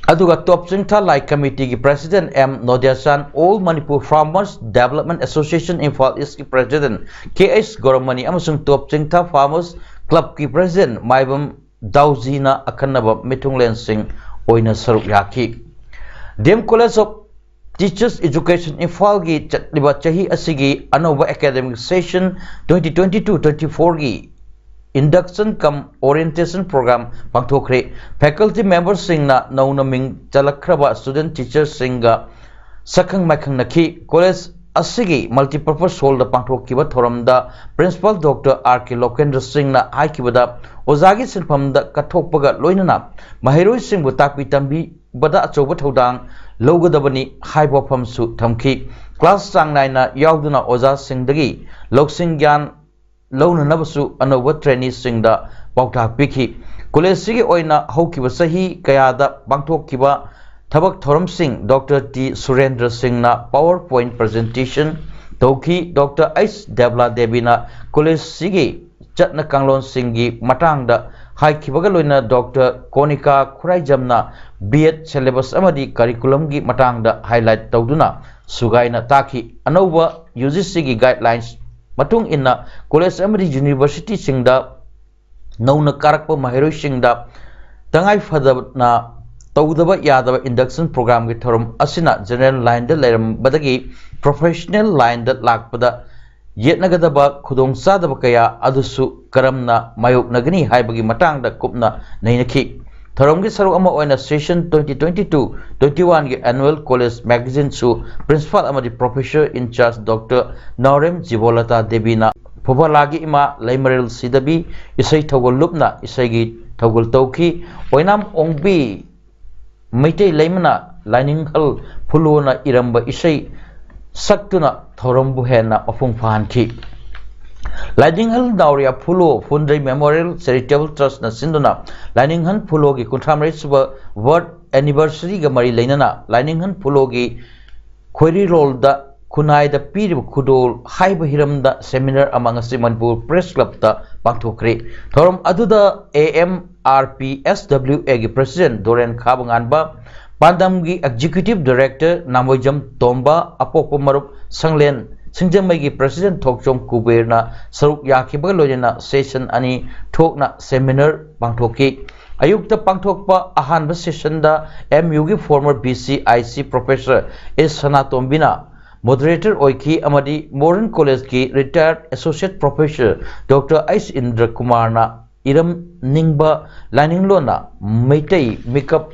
ꯑꯗꯨꯒ ꯇꯣꯞ ꯆꯤꯡꯊꯥ ꯂꯥꯏ committee ꯒꯤ president M ꯅꯣꯗꯤꯌꯥꯆꯥꯟ, All Manipur Farmers Development Association Imphal East ꯀꯤ president K H ꯒꯧꯔꯃꯅꯤ ꯑꯃꯁꯨꯡ ꯇꯣꯞ ꯆꯤꯡꯊꯥ Farmers Club ꯀꯤ president ꯃꯥꯏꯕꯝ ꯗꯥꯎꯖꯤꯅ ꯑꯈꯟꯅꯕ ꯃꯤꯊꯨꯡꯂꯦꯟꯁꯤꯡ ꯑꯣꯏꯅ ꯁꯔꯨꯛ ꯌꯥꯈꯤ꯫ D M College of Teachers Education ꯏꯝꯐꯥꯜꯒꯤ ꯆꯠꯂꯤꯕ ꯆꯍꯤ ꯑꯁꯤꯒꯤ ꯑꯅꯧꯕ academic session twenty twenty-two twenty-four ꯒꯤ induction cum orientation program ꯄꯥꯡꯊꯣꯛꯈ꯭ꯔꯦ꯫ Faculty member ꯁꯤꯡꯅ ꯅꯧꯅ ꯃꯤꯡ ꯆꯜꯂꯛꯈ꯭ꯔꯕ student teacher ꯁꯤꯡꯒ ꯁꯛꯈꯪ ꯃꯥꯏꯈꯪꯅꯈꯤ꯫ College ꯑꯁꯤꯒꯤ multipurpose hall ꯗ ꯄꯥꯡꯊꯣꯛꯈꯤꯕ ꯊꯧꯔꯝꯗ Principal Doctor R K ꯂꯣꯀꯦꯟꯗ꯭ꯔ ꯁꯤꯡꯅ ꯍꯥꯏꯈꯤꯕꯗ, ꯑꯣꯖꯥꯒꯤ ꯁꯤꯟꯐꯝꯗ ꯀꯠꯊꯣꯛꯄꯒ ꯂꯣꯏꯅꯅ ꯃꯍꯩꯔꯣꯏꯁꯤꯡꯕꯨ ꯇꯥꯛꯄꯤ ꯇꯝꯕꯤꯕꯗ ꯑꯆꯧꯕ ꯊꯧꯗꯥꯡ ꯂꯧꯒꯗꯕꯅꯤ ꯍꯥꯏꯕ ꯋꯥꯐꯝꯁꯨ ꯊꯝꯈꯤ꯫ Class ꯆꯥꯡ ꯅꯥꯏꯅ ꯌꯥꯎꯗꯨꯅ ꯑꯣꯖꯥꯁꯤꯡꯗꯒꯤ ꯂꯧꯁꯤꯡ ꯒ꯭ꯌꯥꯟ ꯂꯧꯅꯅꯕꯁꯨ ꯑꯅꯧꯕ trainee ꯁꯤꯡꯗ ꯄꯥꯎꯇꯥꯛ ꯄꯤꯈꯤ꯫ College ꯁꯤꯒꯤ ꯑꯣꯏꯅ ꯍꯧꯈꯤꯕ ꯆꯍꯤ ꯀꯌꯥꯗ ꯄꯥꯡꯊꯣꯛꯈꯤꯕ ꯊꯕꯛ ꯊꯧꯔꯝꯁꯤꯡ Doctor T ꯁꯨꯔꯦꯟꯗ꯭ꯔ ꯁꯤꯡꯅ PowerPoint presentation ꯇꯧꯈꯤ꯫ Doctor H ꯗꯦꯕꯂꯥ ꯗꯦꯕꯤꯅ college ꯁꯤꯒꯤ ꯆꯠꯅ ꯀꯥꯡꯂꯣꯟꯁꯤꯡꯒꯤ ꯃꯇꯥꯡꯗ ꯍꯥꯏꯈꯤꯕꯒ ꯂꯣꯏꯅꯅ Doctor ꯀꯣꯅꯤꯀꯥ ꯈꯨꯔꯥꯏꯖꯝꯅ B Ed syllabus ꯑꯃꯗꯤ curriculum ꯒꯤ ꯃꯇꯥꯡꯗ highlight ꯇꯧꯗꯨꯅ ꯁꯨꯒꯥꯏꯅ ꯇꯥꯛꯈꯤ꯫ ꯑꯅꯧꯕ U G C ꯒꯤ guidelines ꯃꯇꯨꯡ ꯏꯟꯅ college ꯑꯃꯗꯤ university ꯁꯤꯡꯗ ꯅꯧꯅ ꯀꯥꯔꯛꯄ ꯃꯍꯩꯔꯣꯏꯁꯤꯡꯗ ꯇꯉꯥꯏ ꯐꯗꯅ ꯇꯧꯗꯕ ꯌꯥꯗꯕ induction program ꯒꯤ ꯊꯧꯔꯝ ꯑꯁꯤꯅ general line ꯗ ꯂꯩꯔꯝꯕꯗꯒꯤ professional line ꯗ ꯂꯥꯛꯄꯗ ꯌꯦꯠꯅꯒꯗꯕ ꯈꯨꯗꯣꯡꯆꯥꯗꯕ ꯀꯌꯥ ꯑꯗꯨꯁꯨ ꯀꯔꯝꯅ ꯃꯥꯌꯣꯛꯅꯒꯅꯤ ꯍꯥꯏꯕꯒꯤ ꯃꯇꯥꯡꯗ ꯀꯨꯞꯅ ꯅꯩꯅꯈꯤ꯫ ꯊꯧꯔꯝꯒꯤ ꯁꯔꯨꯛ ꯑꯃ ꯑꯣꯏꯅ session twenty twenty-two twenty-one ꯒꯤ annual college magazine ꯁꯨ principal ꯑꯃꯗꯤ professor in charge Doctor ꯅꯥꯎꯔꯦꯝ ꯖꯤꯕꯣꯂꯇꯥ ꯗꯦꯕꯤꯅ ꯐꯨꯐꯂꯥꯒꯤ ꯏꯃꯥ ꯂꯩꯃꯔꯦꯜ ꯁꯤꯗꯕꯤ ꯏꯁꯩ ꯊꯧꯒꯜ ꯂꯨꯞꯅ ꯏꯁꯩꯒꯤ ꯊꯧꯒꯜ ꯇꯧꯈꯤ꯫ ꯑꯣꯏꯅꯥꯝ ꯑꯣꯡꯕꯤ ꯃꯩꯇꯩ ꯂꯩꯃꯅ ꯂꯥꯏꯅꯤꯡꯍꯜ ꯐꯨꯂꯣꯅ ꯏꯔꯝꯕ ꯏꯁꯩ ꯁꯛꯇꯨꯅ ꯊꯧꯔꯝꯕꯨ ꯍꯦꯟꯅ ꯃꯄꯨꯡ ꯐꯥꯍꯟꯈꯤ꯫ ꯂꯥꯏꯅꯤꯡꯍꯜ ꯅꯥꯎꯔꯤꯌꯥ ꯐꯨꯂꯣ ꯐꯨꯟꯗ꯭ꯔꯩ ꯃꯦꯃꯣꯔꯤꯌꯦꯜ ꯆꯦꯔꯤꯇꯦꯕꯜ ꯇ꯭ꯔꯁꯅ ꯁꯤꯟꯗꯨꯅ ꯂꯥꯏꯅꯤꯡꯍꯜ ꯐꯨꯂꯣꯒꯤ ꯀꯨꯟꯊ꯭ꯔꯥ ꯃꯔꯤ ꯁꯨꯕ ꯕꯔꯠ ꯑꯦꯅꯤꯚꯔꯁꯔꯤꯒ ꯃꯔꯤ ꯂꯩꯅꯅ ꯂꯥꯏꯅꯤꯡꯍꯜ ꯐꯨꯂꯣꯒꯤ ꯈꯣꯏꯔꯤꯔꯣꯜꯗ ꯈꯨꯟꯅꯥꯏꯗ ꯄꯤꯔꯤꯕ ꯈꯨꯗꯣꯜ ꯍꯥꯏꯕ ꯍꯤꯔꯝꯗ ꯁꯦꯃꯤꯅꯥꯔ ꯑꯃ ꯉꯁꯤ ꯃꯅꯤꯄꯨꯔ ꯄ꯭ꯔꯦꯁ ꯀ꯭ꯂꯕꯇ ꯄꯥꯡꯊꯣꯛꯈ꯭ꯔꯦ꯫ ꯊꯧꯔꯝ ꯑꯗꯨꯗ A M R P S W ꯑꯦꯒꯤ ꯄ꯭ꯔꯁꯤꯗꯦꯟ ꯗꯣꯔꯦꯟ ꯈꯥꯕꯉꯥꯟꯕ, ꯄꯥꯟꯗꯝꯒꯤ ꯑꯦꯛꯖꯤꯀ꯭ꯌꯨꯇꯤꯚ ꯗꯥꯏꯔꯦꯛꯇꯔ ꯅꯥꯃꯣꯏꯖꯝ ꯇꯣꯝꯕ, ꯑꯄꯣꯛꯄ ꯃꯔꯨꯞ ꯁꯪꯂꯦꯟ ꯁꯤꯡꯖꯃꯩꯒꯤ ꯄ꯭ꯔꯁꯤꯗꯦꯟ ꯊꯣꯛꯆꯣꯝ ꯀꯨꯕꯦꯔꯅ ꯁꯔꯨꯛ ꯌꯥꯈꯤꯕꯒ ꯂꯣꯏꯅꯅ ꯁꯦꯁꯟ ꯑꯅꯤ ꯊꯣꯛꯅ ꯁꯦꯃꯤꯅꯥꯔ ꯄꯥꯡꯊꯣꯛꯈꯤ꯫ ꯑꯌꯨꯛꯇ ꯄꯥꯡꯊꯣꯛꯄ ꯑꯍꯥꯟꯕ ꯁꯦꯁꯟꯗ ꯑꯦꯝ ꯌꯨꯒꯤ former V C I C professor S ꯁꯅꯥꯇꯣꯝꯕꯤꯅ moderator ꯑꯣꯏꯈꯤ ꯑꯃꯗꯤ ꯃꯣꯗꯔꯟ ꯀꯣꯂꯦꯖꯀꯤ ꯔꯤꯇꯥꯌꯔꯗ ꯑꯦꯁꯣꯁꯤꯌꯦꯠ ꯄ꯭ꯔꯣꯐꯦꯁꯔ ꯗꯣꯛꯇꯔ ꯑꯩꯆ ꯏꯟꯗ꯭ꯔ ꯀꯨꯃꯥꯔꯅ ꯏꯔꯝ ꯅꯤꯡꯕ ꯂꯥꯏꯅꯤꯡꯂꯣꯟꯅ ꯃꯩꯇꯩ ꯃꯤꯀꯞ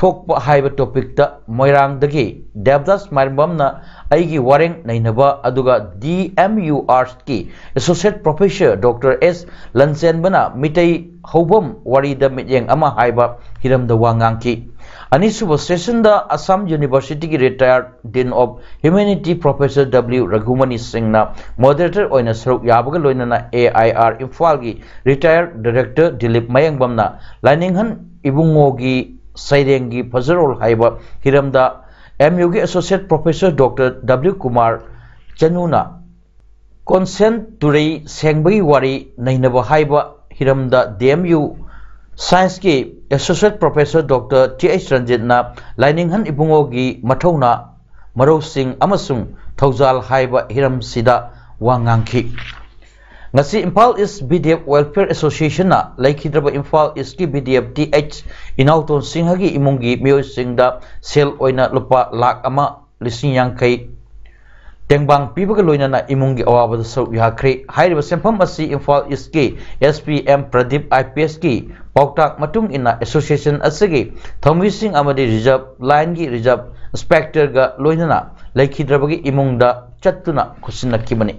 ꯊꯣꯛꯄ ꯍꯥꯏꯕ ꯇꯣꯄꯤꯛꯇ ꯃꯣꯏꯔꯥꯡꯗꯒꯤ ꯗꯦꯕꯗꯥꯁ ꯃꯥꯏꯔꯝꯕꯝꯅ ꯑꯩꯒꯤ ꯋꯥꯔꯦꯡ ꯅꯩꯅꯕ, ꯑꯗꯨꯒ ꯗꯤ ꯑꯦꯝ ꯌꯨ ꯑꯥꯔꯠꯁꯀꯤ ꯑꯦꯁꯣꯁꯤꯌꯦꯠ ꯄ꯭ꯔꯣꯐꯦꯁꯔ ꯗꯣꯛꯇꯔ ꯑꯦꯁ ꯂꯟꯆꯦꯟꯕꯅ ꯃꯤꯇꯩ ꯍꯧꯕꯝ ꯋꯥꯔꯤꯗ ꯃꯤꯠꯌꯦꯡ ꯑꯃ ꯍꯥꯏꯕ ꯍꯤꯔꯝꯗ ꯋꯥ ꯉꯥꯡꯈꯤ꯫ ꯑꯅꯤꯁꯨꯕ ꯁꯦꯁꯟꯗ ꯑꯁꯥꯝ ꯌꯨꯅꯤꯚꯔꯁꯤꯇꯤꯒꯤ ꯔꯤꯇꯥꯌꯔꯗ ꯗꯤꯟ ꯑꯣꯐ ꯍ꯭ꯌꯨꯃꯦꯅꯤꯇꯤ ꯄ꯭ꯔꯣꯐꯦꯁꯔ ꯗꯕ꯭ꯂꯤꯎ ꯔꯘꯨꯃꯅꯤ ꯁꯤꯡꯅ ꯃꯣꯗꯔꯦꯇꯔ ꯑꯣꯏꯅ ꯁꯔꯨꯛ ꯌꯥꯕꯒ ꯂꯣꯏꯅꯅ ꯑꯦ ꯑꯥꯏ ꯑꯥꯔ ꯏꯝꯐꯥꯜꯒꯤ ꯔꯤꯇꯥꯌꯔꯗ ꯗꯥꯏꯔꯦꯛꯇꯔ ꯗꯤꯂꯤꯞ ꯃꯌꯦꯡꯕꯝꯅ ꯂꯥꯏꯅꯤꯡꯍꯟ ꯏꯕꯨꯡꯉꯣꯒꯤ ꯁꯩꯔꯦꯡꯒꯤ ꯐꯖꯔꯣꯜ ꯍꯥꯏꯕ ꯍꯤꯔꯝꯗ ꯑꯦꯝ ꯌꯨꯒꯤ associate professor doctor W Kumar ꯆꯅꯨꯅ ꯀꯣꯟꯁꯦꯟ ꯇꯨꯔꯩ ꯁꯦꯡꯕꯒꯤ ꯋꯥꯔꯤ ꯅꯩꯅꯕ ꯍꯥꯏꯕ ꯍꯤꯔꯝꯗ ꯗꯤ ꯑꯦꯝ ꯌꯨ ꯁꯥꯏꯟꯁꯀꯤ associate professor doctor T H ꯔꯟꯖꯤꯠꯅ ꯂꯥꯏꯅꯤꯡꯍꯟ ꯏꯕꯨꯡꯉꯣꯒꯤ ꯃꯊꯧꯅꯥ, ꯃꯔꯧꯁꯤꯡ ꯑꯃꯁꯨꯡ ꯊꯧꯖꯥꯜ ꯍꯥꯏꯕ ꯍꯤꯔꯝꯁꯤꯗ ꯋꯥ ꯉꯥꯡꯈꯤ꯫ ꯉꯁꯤ Imphal East B D F welfare ꯑꯦꯁꯣꯁꯤꯌꯦꯁꯟꯅ ꯂꯩꯈꯤꯗ꯭ꯔꯕ ꯏꯝꯐꯥꯜ ꯏꯁꯀꯤ B D F T H Inaoton ꯁꯤꯡꯍꯒꯤ ꯏꯃꯨꯡꯒꯤ ꯃꯤꯑꯣꯏꯁꯤꯡꯗ ꯁꯦꯜ ꯑꯣꯏꯅ ꯂꯨꯄꯥ ꯂꯥꯈ ꯑꯃ ꯂꯤꯁꯤꯡ ꯌꯥꯡꯈꯩ ꯇꯦꯡꯕꯥꯡ ꯄꯤꯕꯒ ꯂꯣꯏꯅꯅ ꯏꯃꯨꯡꯒꯤ ꯑꯋꯥꯕꯗ ꯁꯔꯨꯛ ꯌꯥꯈ꯭ꯔꯦ꯫ ꯍꯥꯏꯔꯤꯕ ꯁꯦꯟꯐꯝ ꯑꯁꯤ ꯏꯝꯐꯥꯜ ꯏꯁꯀꯤ S P M Pradeep I P ꯑꯦꯁꯀꯤ ꯄꯥꯎꯇꯥꯛ ꯃꯇꯨꯡ ꯏꯟꯅ ꯑꯦꯁꯣꯁꯤꯌꯦꯁꯟ ꯑꯁꯤꯒꯤ ꯊꯧꯃꯤꯁꯤꯡ ꯑꯃꯗꯤ ꯔꯤꯖꯔꯕ ꯂꯥꯏꯟꯒꯤ ꯔꯤꯖꯔꯕ ꯏꯟꯁꯄꯦꯛꯇꯔꯒ ꯂꯣꯏꯅꯅ ꯂꯩꯈꯤꯗ꯭ꯔꯕꯒꯤ ꯏꯃꯨꯡꯗ ꯆꯠꯇꯨꯅ ꯈꯨꯠꯁꯤꯟꯅꯈꯤꯕꯅꯤ꯫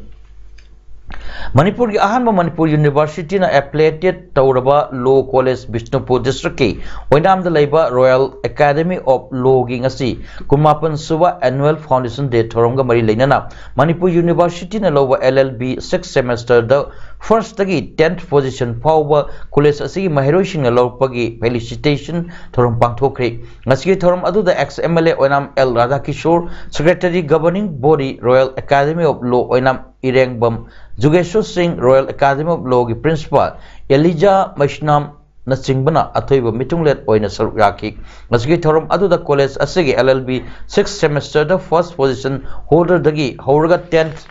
ꯃꯅꯤꯄꯨꯔꯒꯤ ꯑꯍꯥꯟꯕ ꯃꯅꯤꯄꯨꯔ ꯌꯨꯅꯤꯚꯔꯁꯤꯇꯤꯅ affiliated ꯇꯧꯔꯕ Law College ꯕꯤꯁꯅꯨꯄꯨꯔ ꯗꯤꯁꯇ꯭ꯔꯤꯛꯀꯤ ꯑꯣꯏꯅꯥꯝꯗ ꯂꯩꯕ Royal Academy of Lawꯒꯤ ꯉꯁꯤ ꯀꯨꯟꯃꯥꯄꯟ ꯁꯨꯕ annual foundation day ꯊꯧꯔꯝꯒ ꯃꯔꯤ ꯂꯩꯅꯅ ꯃꯅꯤꯄꯨꯔ ꯌꯨꯅꯤꯚꯔꯁꯤꯇꯤꯅ ꯂꯧꯕ L L B sixth semesterꯗ firstꯇꯒꯤ tenth position ꯐꯥꯎꯕ college ꯑꯁꯤꯒꯤ ꯃꯍꯩꯔꯣꯏꯁꯤꯡꯅ ꯂꯧꯔꯛꯄꯒꯤ felicitation ꯊꯧꯔꯝ ꯄꯥꯡꯊꯣꯛꯈ꯭ꯔꯤ꯫ ꯉꯁꯤꯒꯤ ꯊꯧꯔꯝ ꯑꯗꯨꯗ ex M L A Oinam L ꯔꯥꯙꯥꯀꯤꯁꯣꯔ, secretary governing body Royal Academy of Law ꯑꯣꯏꯅꯥꯝ ꯏꯔꯦꯡꯕꯝ ꯖꯨꯒꯦꯁꯣꯔ ꯁꯤꯡ, Royal Academy of Lawꯒꯤ principal ꯑꯦꯂꯤꯖꯥ ꯃꯩꯁꯅꯥꯝꯅꯆꯤꯡꯕꯅ ꯑꯊꯣꯏꯕ ꯃꯤꯊꯨꯡꯂꯦꯟ ꯑꯣꯏꯅ ꯁꯔꯨꯛ ꯌꯥꯈꯤ꯫ ꯉꯁꯤꯒꯤ ꯊꯧꯔꯝ ꯑꯗꯨꯗ college ꯑꯁꯤꯒꯤ L L B sixth semesterꯗ first position holderꯗꯒꯤ ꯍꯧꯔꯒ tenth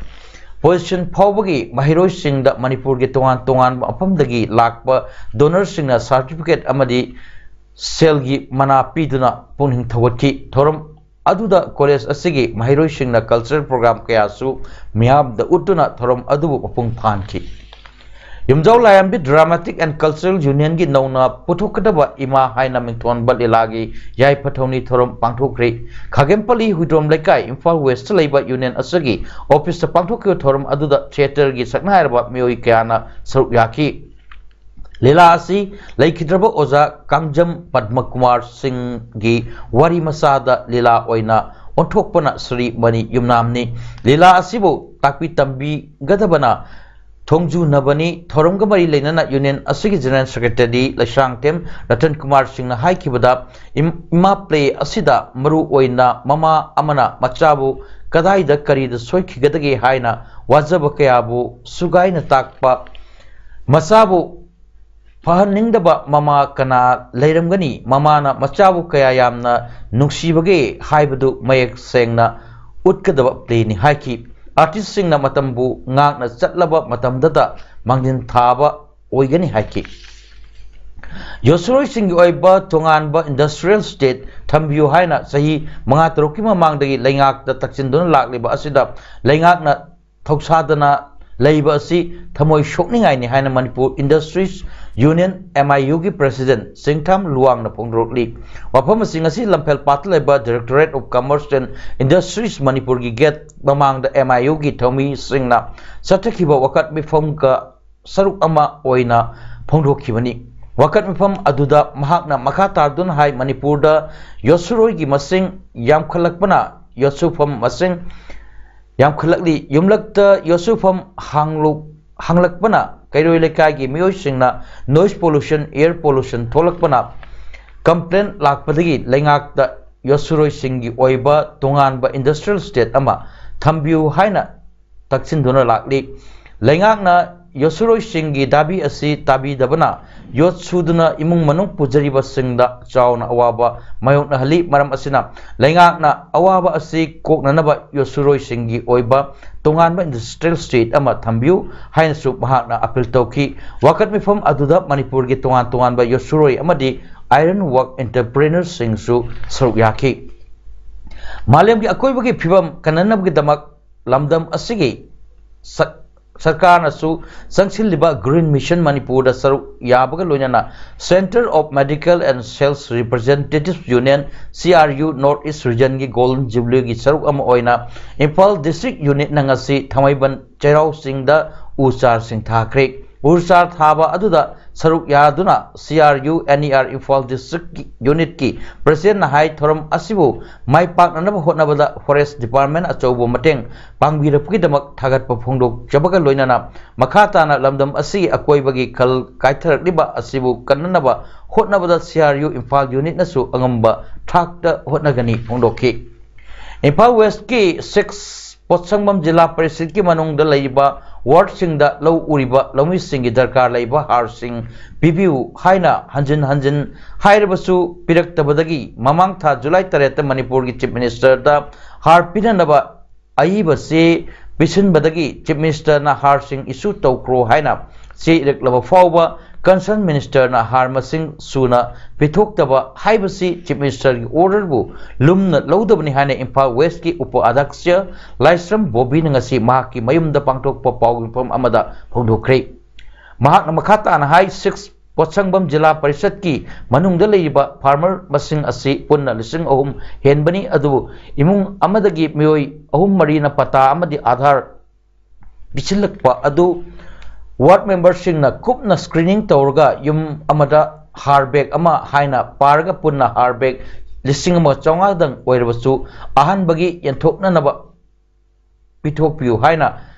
position ꯐꯥꯎꯕꯒꯤ ꯃꯍꯩꯔꯣꯏꯁꯤꯡꯗ ꯃꯅꯤꯄꯨꯔꯒꯤ ꯇꯣꯉꯥꯟ ꯇꯣꯉꯥꯟꯕ ꯃꯐꯝꯗꯒꯤ ꯂꯥꯛꯄ donorꯁꯤꯡꯅ certificate ꯑꯃꯗꯤ ꯁꯦꯜꯒꯤ ꯃꯅꯥ ꯄꯤꯗꯨꯅ ꯄꯨꯛꯅꯤꯡ ꯊꯧꯒꯠꯈꯤ꯫ ꯊꯧꯔꯝ ꯑꯗꯨꯗ college ꯑꯁꯤꯒꯤ ꯃꯍꯩꯔꯣꯏꯁꯤꯡꯅ cultural program ꯀꯌꯥꯁꯨ ꯃꯤꯌꯥꯝꯗ ꯎꯠꯇꯨꯅ ꯊꯧꯔꯝ ꯑꯗꯨꯕꯨ ꯃꯄꯨꯡ ꯐꯥꯍꯟꯈꯤ꯫ ꯌꯨꯝꯖꯥꯎ ꯂꯥꯏꯔꯦꯝꯕꯤ Dramatic and Cultural Unionꯒꯤ ꯅꯧꯅ ꯄꯨꯊꯣꯛꯀꯗꯕ ꯏꯃꯥ ꯍꯥꯏꯅ ꯃꯤꯡꯊꯣꯟꯕ ꯂꯤꯂꯥꯒꯤ ꯌꯥꯏꯐ ꯊꯧꯅꯤ ꯊꯧꯔꯝ ꯄꯥꯡꯊꯣꯛꯈ꯭ꯔꯤ꯫ ꯈꯥꯒꯦꯝꯄꯜꯂꯤ ꯍꯨꯏꯗ꯭ꯔꯣꯝ ꯂꯩꯀꯥꯏ, ꯏꯝꯐꯥꯜ Westꯇ ꯂꯩꯕ union ꯑꯁꯤꯒꯤ officeꯇ ꯄꯥꯡꯊꯣꯛꯈꯤꯕ ꯊꯧꯔꯝ ꯑꯗꯨꯗ theatreꯒꯤ ꯁꯛꯅꯥꯏꯔꯕ ꯃꯤꯑꯣꯏ ꯀꯌꯥꯅ ꯁꯔꯨꯛ ꯌꯥꯈꯤ꯫ ꯂꯤꯂꯥ ꯑꯁꯤ ꯂꯩꯈꯤꯗ꯭ꯔꯕ ꯑꯣꯖꯥ ꯀꯥꯡꯖꯝ ꯄꯗꯃꯀꯨꯃꯥꯔ ꯁꯤꯡꯒꯤ ꯋꯥꯔꯤ ꯃꯆꯥꯗ ꯂꯤꯂꯥ ꯑꯣꯏꯅ ꯑꯣꯟꯊꯣꯛꯄꯅ ꯁ꯭ꯔꯤ ꯃꯅꯤ ꯌꯨꯝꯅꯥꯝꯅꯤ꯫ ꯂꯤꯂꯥ ꯑꯁꯤꯕꯨ ꯇꯥꯛꯄꯤ ꯇꯝꯕꯤꯒꯗꯕꯅ ꯊꯣꯡꯖꯨ ꯅꯕꯅꯤ꯫ ꯊꯧꯔꯝꯒ ꯃꯔꯤ ꯂꯩꯅꯅ union ꯑꯁꯤꯒꯤ general secretary ꯂꯩꯁ꯭ꯔꯥꯡꯊꯦꯝ ꯔꯇꯟ ꯀꯨꯃꯥꯔ ꯁꯤꯡꯅ ꯍꯥꯏꯈꯤꯕꯗ, ꯏꯝ-, ꯏꯃꯥ play ꯑꯁꯤꯗ ꯃꯔꯨ ꯑꯣꯏꯅ ꯃꯃꯥ ꯑꯃꯅ ꯃꯆꯥꯕꯨ ꯀꯗꯥꯏꯗ ꯀꯔꯤꯗ ꯁꯣꯏꯈꯤꯒꯗꯒꯦ ꯍꯥꯏꯅ ꯋꯥꯖꯕ ꯀꯌꯥꯕꯨ ꯁꯨꯒꯥꯏꯅ ꯇꯥꯛꯄ, ꯃꯆꯥꯕꯨ ꯐꯍꯟꯅꯤꯡꯗꯕ ꯃꯃꯥ ꯀꯅꯥ ꯂꯩꯔꯝꯒꯅꯤ? ꯃꯃꯥꯅ ꯃꯆꯥꯕꯨ ꯀꯌꯥ ꯌꯥꯝꯅ ꯅꯨꯡꯁꯤꯕꯒꯦ ꯍꯥꯏꯕꯗꯨ ꯃꯌꯦꯛ ꯁꯦꯡꯅ ꯎꯠꯀꯗꯕ playꯅꯤ ꯍꯥꯏꯈꯤ꯫ Artistꯁꯤꯡꯅ ꯃꯇꯝꯕꯨ ꯉꯥꯛꯅ ꯆꯠꯂꯕ ꯃꯇꯝꯗꯇ ꯃꯥꯡꯖꯤꯟ ꯊꯥꯕ ꯑꯣꯏꯒꯅꯤ ꯍꯥꯏꯈꯤ꯫ ꯌꯣꯠꯁꯨꯔꯣꯏꯁꯤꯡꯒꯤ ꯑꯣꯏꯕ ꯇꯣꯉꯥꯟꯕ industrial shed ꯊꯝꯕꯤꯌꯨ ꯍꯥꯏꯅ ꯆꯍꯤ ꯃꯉꯥ ꯇꯔꯨꯛꯀꯤ ꯃꯃꯥꯡꯗꯒꯤ ꯂꯩꯉꯥꯛꯇ ꯇꯛꯁꯤꯟꯗꯨꯅ ꯂꯥꯛꯂꯤꯕ ꯑꯁꯤꯗ ꯂꯩꯉꯥꯛꯅ ꯊꯧꯁꯥꯗꯅ ꯂꯩꯕ ꯑꯁꯤ ꯊꯃꯣꯏ ꯁꯣꯛꯅꯤꯡꯉꯥꯏꯅꯤ ꯍꯥꯏꯅ Manipur Industries Union, M I U ꯒꯤ President ꯆꯤꯡꯊꯥꯝ ꯂꯨꯋꯥꯡꯅ ꯐꯣꯡꯗꯣꯔꯛꯂꯤ꯫ ꯋꯥꯐꯝ ꯑꯁꯤ ꯉꯁꯤ ꯂꯝꯐꯦꯜ ꯄꯥꯠꯇ ꯂꯩꯕ Directorate of Commerce and Industries ꯃꯅꯤꯄꯨꯔꯒꯤ gate ꯃꯃꯥꯡꯗ M I U ꯒꯤ ꯊꯧꯃꯤꯁꯤꯡꯅ ꯆꯠꯊꯈꯤꯕ ꯋꯥꯀꯠ ꯃꯤꯐꯝꯒ ꯁꯔꯨꯛ ꯑꯃ ꯑꯣꯏꯅ ꯐꯣꯡꯗꯣꯛꯈꯤꯕꯅꯤ꯫ ꯋꯥꯀꯠ ꯃꯤꯐꯝ ꯑꯗꯨꯗ ꯃꯍꯥꯛꯅ ꯃꯈꯥ ꯇꯥꯗꯨꯅ ꯍꯥꯏ, ꯃꯅꯤꯄꯨꯔꯗ ꯌꯣꯠꯁꯨꯔꯣꯏꯒꯤ ꯃꯁꯤꯡ ꯌꯥꯝꯈꯠꯂꯛꯄꯅ ꯌꯣꯠꯁꯨꯐꯝ ꯃꯁꯤꯡ ꯌꯥꯝꯈꯠꯂꯛꯂꯤ꯫ ꯌꯨꯝꯂꯛꯇ ꯌꯣꯠꯁꯨꯐꯝ ꯍꯥꯡꯂꯨ-, ꯍꯥꯡꯂꯛꯄꯅ ꯀꯩꯔꯣꯏ ꯂꯩꯀꯥꯏꯒꯤ ꯃꯤꯑꯣꯏꯁꯤꯡꯅ noise pollution, air pollution ꯊꯣꯛꯂꯛꯄꯅ complaint ꯂꯥꯛꯄꯗꯒꯤ ꯂꯩꯉꯥꯛꯇ ꯌꯣꯠꯁꯨꯔꯣꯏꯁꯤꯡꯒꯤ ꯑꯣꯏꯕ ꯇꯣꯉꯥꯟꯕ industrial state ꯑꯃ ꯊꯝꯕꯤꯌꯨ ꯍꯥꯏꯅ ꯇꯛꯁꯤꯟꯗꯨꯅ ꯂꯥꯛꯂꯤ꯫ ꯂꯩꯉꯥꯛꯅ ꯌꯣꯠꯁꯨꯔꯣꯏꯁꯤꯡꯒꯤ ꯗꯥꯕꯤ ꯑꯁꯤ ꯇꯥꯕꯤꯗꯕꯅ ꯌꯣꯠ ꯁꯨꯗꯨꯅ ꯏꯃꯨꯡ ꯃꯅꯨꯡ ꯄꯨꯖꯔꯤꯕꯁꯤꯡꯗ ꯆꯥꯎꯅ ꯑꯋꯥꯕ ꯃꯥꯌꯣꯛꯅꯍꯜꯂꯤ꯫ ꯃꯔꯝ ꯑꯁꯤꯅ ꯂꯩꯉꯥꯛꯅ ꯑꯋꯥꯕ ꯑꯁꯤ ꯀꯣꯛꯅꯅꯕ ꯌꯣꯠꯁꯨꯔꯣꯏꯁꯤꯡꯒꯤ ꯑꯣꯏꯕ ꯇꯣꯉꯥꯟꯕ industrial state ꯑꯃ ꯊꯝꯕꯤꯌꯨ ꯍꯥꯏꯅꯁꯨ ꯃꯍꯥꯛꯅ appeal ꯇꯧꯈꯤ꯫ ꯋꯥꯀꯠ ꯃꯤꯐꯝ ꯑꯗꯨꯗ ꯃꯅꯤꯄꯨꯔꯒꯤ ꯇꯣꯉꯥꯟ ꯇꯣꯉꯥꯟꯕ ꯌꯣꯠꯁꯨꯔꯣꯏ ꯑꯃꯗꯤ iron work entrepreneurs ꯁꯤꯡꯁꯨ ꯁꯔꯨꯛ ꯌꯥꯈꯤ꯫ ꯃꯥꯂꯦꯝꯒꯤ ꯑꯀꯣꯏꯕꯒꯤ ꯐꯤꯕꯝ ꯀꯟꯅꯅꯕꯒꯤꯗꯃꯛ ꯂꯝꯗꯝ ꯑꯁꯤꯒꯤ ꯁꯛ-, ꯁꯔꯀꯥꯔꯅꯁꯨ ꯆꯪꯁꯤꯜꯂꯤꯕ Green Mission ꯃꯅꯤꯄꯨꯔꯗ ꯁꯔꯨꯛ ꯌꯥꯕꯒ ꯂꯣꯏꯅꯅ Centre of Medical and Sales Representatives Union, C R U, North East Region ꯒꯤ Golden Jubilee ꯒꯤ ꯁꯔꯨꯛ ꯑꯃ ꯑꯣꯏꯅ ꯏꯝꯐꯥꯜ District Unit ꯅ ꯉꯁꯤ ꯊꯥꯡꯃꯩꯕꯟ ꯆꯩꯔꯥꯎ ꯆꯤꯡꯗ ꯎ ꯆꯥꯔꯁꯤꯡ ꯊꯥꯈ꯭ꯔꯦ꯫ ꯎ ꯆꯥꯔ ꯊꯥꯕ ꯑꯗꯨꯗ ꯁꯔꯨꯛ ꯌꯥꯗꯨꯅ C R U N E R Imphal District Unit ꯀꯤ President ꯅ ꯍꯥꯏ, ꯊꯧꯔꯝ ꯑꯁꯤꯕꯨ ꯃꯥꯏ ꯄꯥꯛꯅꯅꯕ ꯍꯣꯠꯅꯕꯗ Forest Department ꯑꯆꯧꯕ ꯃꯇꯦꯡ ꯄꯥꯡꯕꯤꯔꯛꯄꯒꯤꯗꯃꯛ ꯊꯥꯒꯠꯄ ꯐꯣꯡꯗꯣꯛꯆꯕꯒ ꯂꯣꯏꯅꯅ ꯃꯈꯥ ꯇꯥꯅ ꯂꯝꯗꯝ ꯑꯁꯤꯒꯤ ꯑꯀꯣꯏꯕꯒꯤ ꯈꯜ ꯀꯥꯏꯊꯔꯛꯂꯤꯕ ꯑꯁꯤꯕꯨ ꯀꯟꯅꯅꯕ ꯍꯣꯠꯅꯕꯗ C R U Imphal Unit ꯅꯁꯨ ꯑꯉꯝꯕ ꯊꯥꯛꯇ ꯍꯣꯠꯅꯒꯅꯤ ꯐꯣꯡꯗꯣꯛꯈꯤ꯫ ꯏꯝꯐꯥꯜ West ꯀꯤ six ꯄꯣꯠꯁꯪꯕꯝ ꯖꯤꯂꯥ ꯄꯔꯤꯁꯠꯀꯤ ꯃꯅꯨꯡꯗ ꯂꯩꯔꯤꯕ ward ꯁꯤꯡꯗ ꯂꯧ ꯎꯔꯤꯕ ꯂꯧꯃꯤꯁꯤꯡꯒꯤ ꯗꯔꯀꯥꯔ ꯂꯩꯕ ꯍꯥꯔꯁꯤꯡ ꯄꯤꯕꯤꯌꯨ ꯍꯥꯏꯅ ꯍꯟꯖꯤꯟ ꯍꯟꯖꯤꯟ ꯍꯥꯏꯔꯕꯁꯨ ꯄꯤꯔꯛꯇꯕꯗꯒꯤ ꯃꯃꯥꯡ ꯊꯥ ꯖꯨꯂꯥꯏ ꯇꯔꯦꯠꯇ ꯃꯅꯤꯄꯨꯔꯒꯤ Chief Minister ꯗ ꯍꯥꯔ ꯄꯤꯅꯅꯕ ꯑꯏꯕ ꯆꯦ ꯄꯤꯁꯤꯟꯕꯗꯒꯤ Chief Minister ꯅ ꯍꯥꯔꯁꯤꯡ issue ꯇꯧꯈ꯭ꯔꯣ ꯍꯥꯏꯅ ꯆꯦ ꯏꯔꯛꯂꯕ ꯐꯥꯎꯕ concerned Minister ꯅ ꯍꯥꯔ ꯃꯁꯤꯡ ꯁꯨꯅ ꯄꯤꯊꯣꯛꯇꯕ ꯍꯥꯏꯕꯁꯤ Chief Minister ꯒꯤ order ꯕꯨ ꯂꯨꯝꯅ ꯂꯧꯗꯕꯅꯤ ꯍꯥꯏꯅ ꯏꯝꯐꯥꯜ West ꯀꯤ ꯎꯄ ꯑꯗ꯭ꯌꯛꯁ ꯂꯥꯏꯁ꯭ꯔꯝ ꯕꯣꯕꯤꯅ ꯉꯁꯤ ꯃꯍꯥꯛꯀꯤ ꯃꯌꯨꯝꯗ ꯄꯥꯡꯊꯣꯛꯄ ꯄꯥꯎ ꯃꯤꯐꯝ ꯑꯃꯗ ꯐꯣꯡꯗꯣꯛꯈ꯭ꯔꯦ꯫ ꯃꯍꯥꯛꯅ ꯃꯈꯥ ꯇꯥꯅ ꯍꯥꯏ, ꯁꯤꯛꯁ ꯄꯣꯠꯁꯪꯕꯝ ꯖꯤꯂꯥ ꯄꯔꯤꯁꯠꯀꯤ ꯃꯅꯨꯡꯗ ꯂꯩꯔꯤꯕ ꯐꯥꯔꯃꯔ ꯃꯁꯤꯡ ꯑꯁꯤ ꯄꯨꯟꯅ ꯂꯤꯁꯤꯡ ꯑꯍꯨꯝ ꯍꯦꯟꯕꯅꯤ, ꯑꯗꯨꯕꯨ ꯏꯃꯨꯡ ꯑꯃꯗꯒꯤ ꯃꯤꯑꯣꯏ ꯑꯍꯨꯝ ꯃꯔꯤꯅ ꯄꯇꯥ ꯑꯃꯗꯤ ꯑꯥꯙꯥꯔ ꯄꯤꯁꯤꯜꯂꯛꯄ ꯑꯗꯨ ꯋꯥꯔꯗ ꯃꯦꯝꯕꯔꯁꯤꯡꯅ ꯀꯨꯞꯅ ꯁ꯭ꯀ꯭ꯔꯤꯅꯤꯡ ꯇꯧꯔꯒ ꯌꯨꯝ ꯑꯃꯗ ꯍꯥꯔ ꯕꯦꯒ ꯑꯃ ꯍꯥꯏꯅ ꯄꯥꯔꯒ ꯄꯨꯟꯅ ꯍꯥꯔ ꯕꯦꯒ ꯂꯤꯁꯤꯡ ꯑꯃ ꯆꯥꯝꯃꯉꯥꯗꯪ ꯑꯣꯏꯔꯕꯁꯨ ꯑꯍꯥꯟꯕꯒꯤ ꯌꯦꯟꯊꯣꯛꯅꯅꯕ ꯄꯤꯊꯣꯛꯄꯤꯌꯨ ꯍꯥꯏꯅ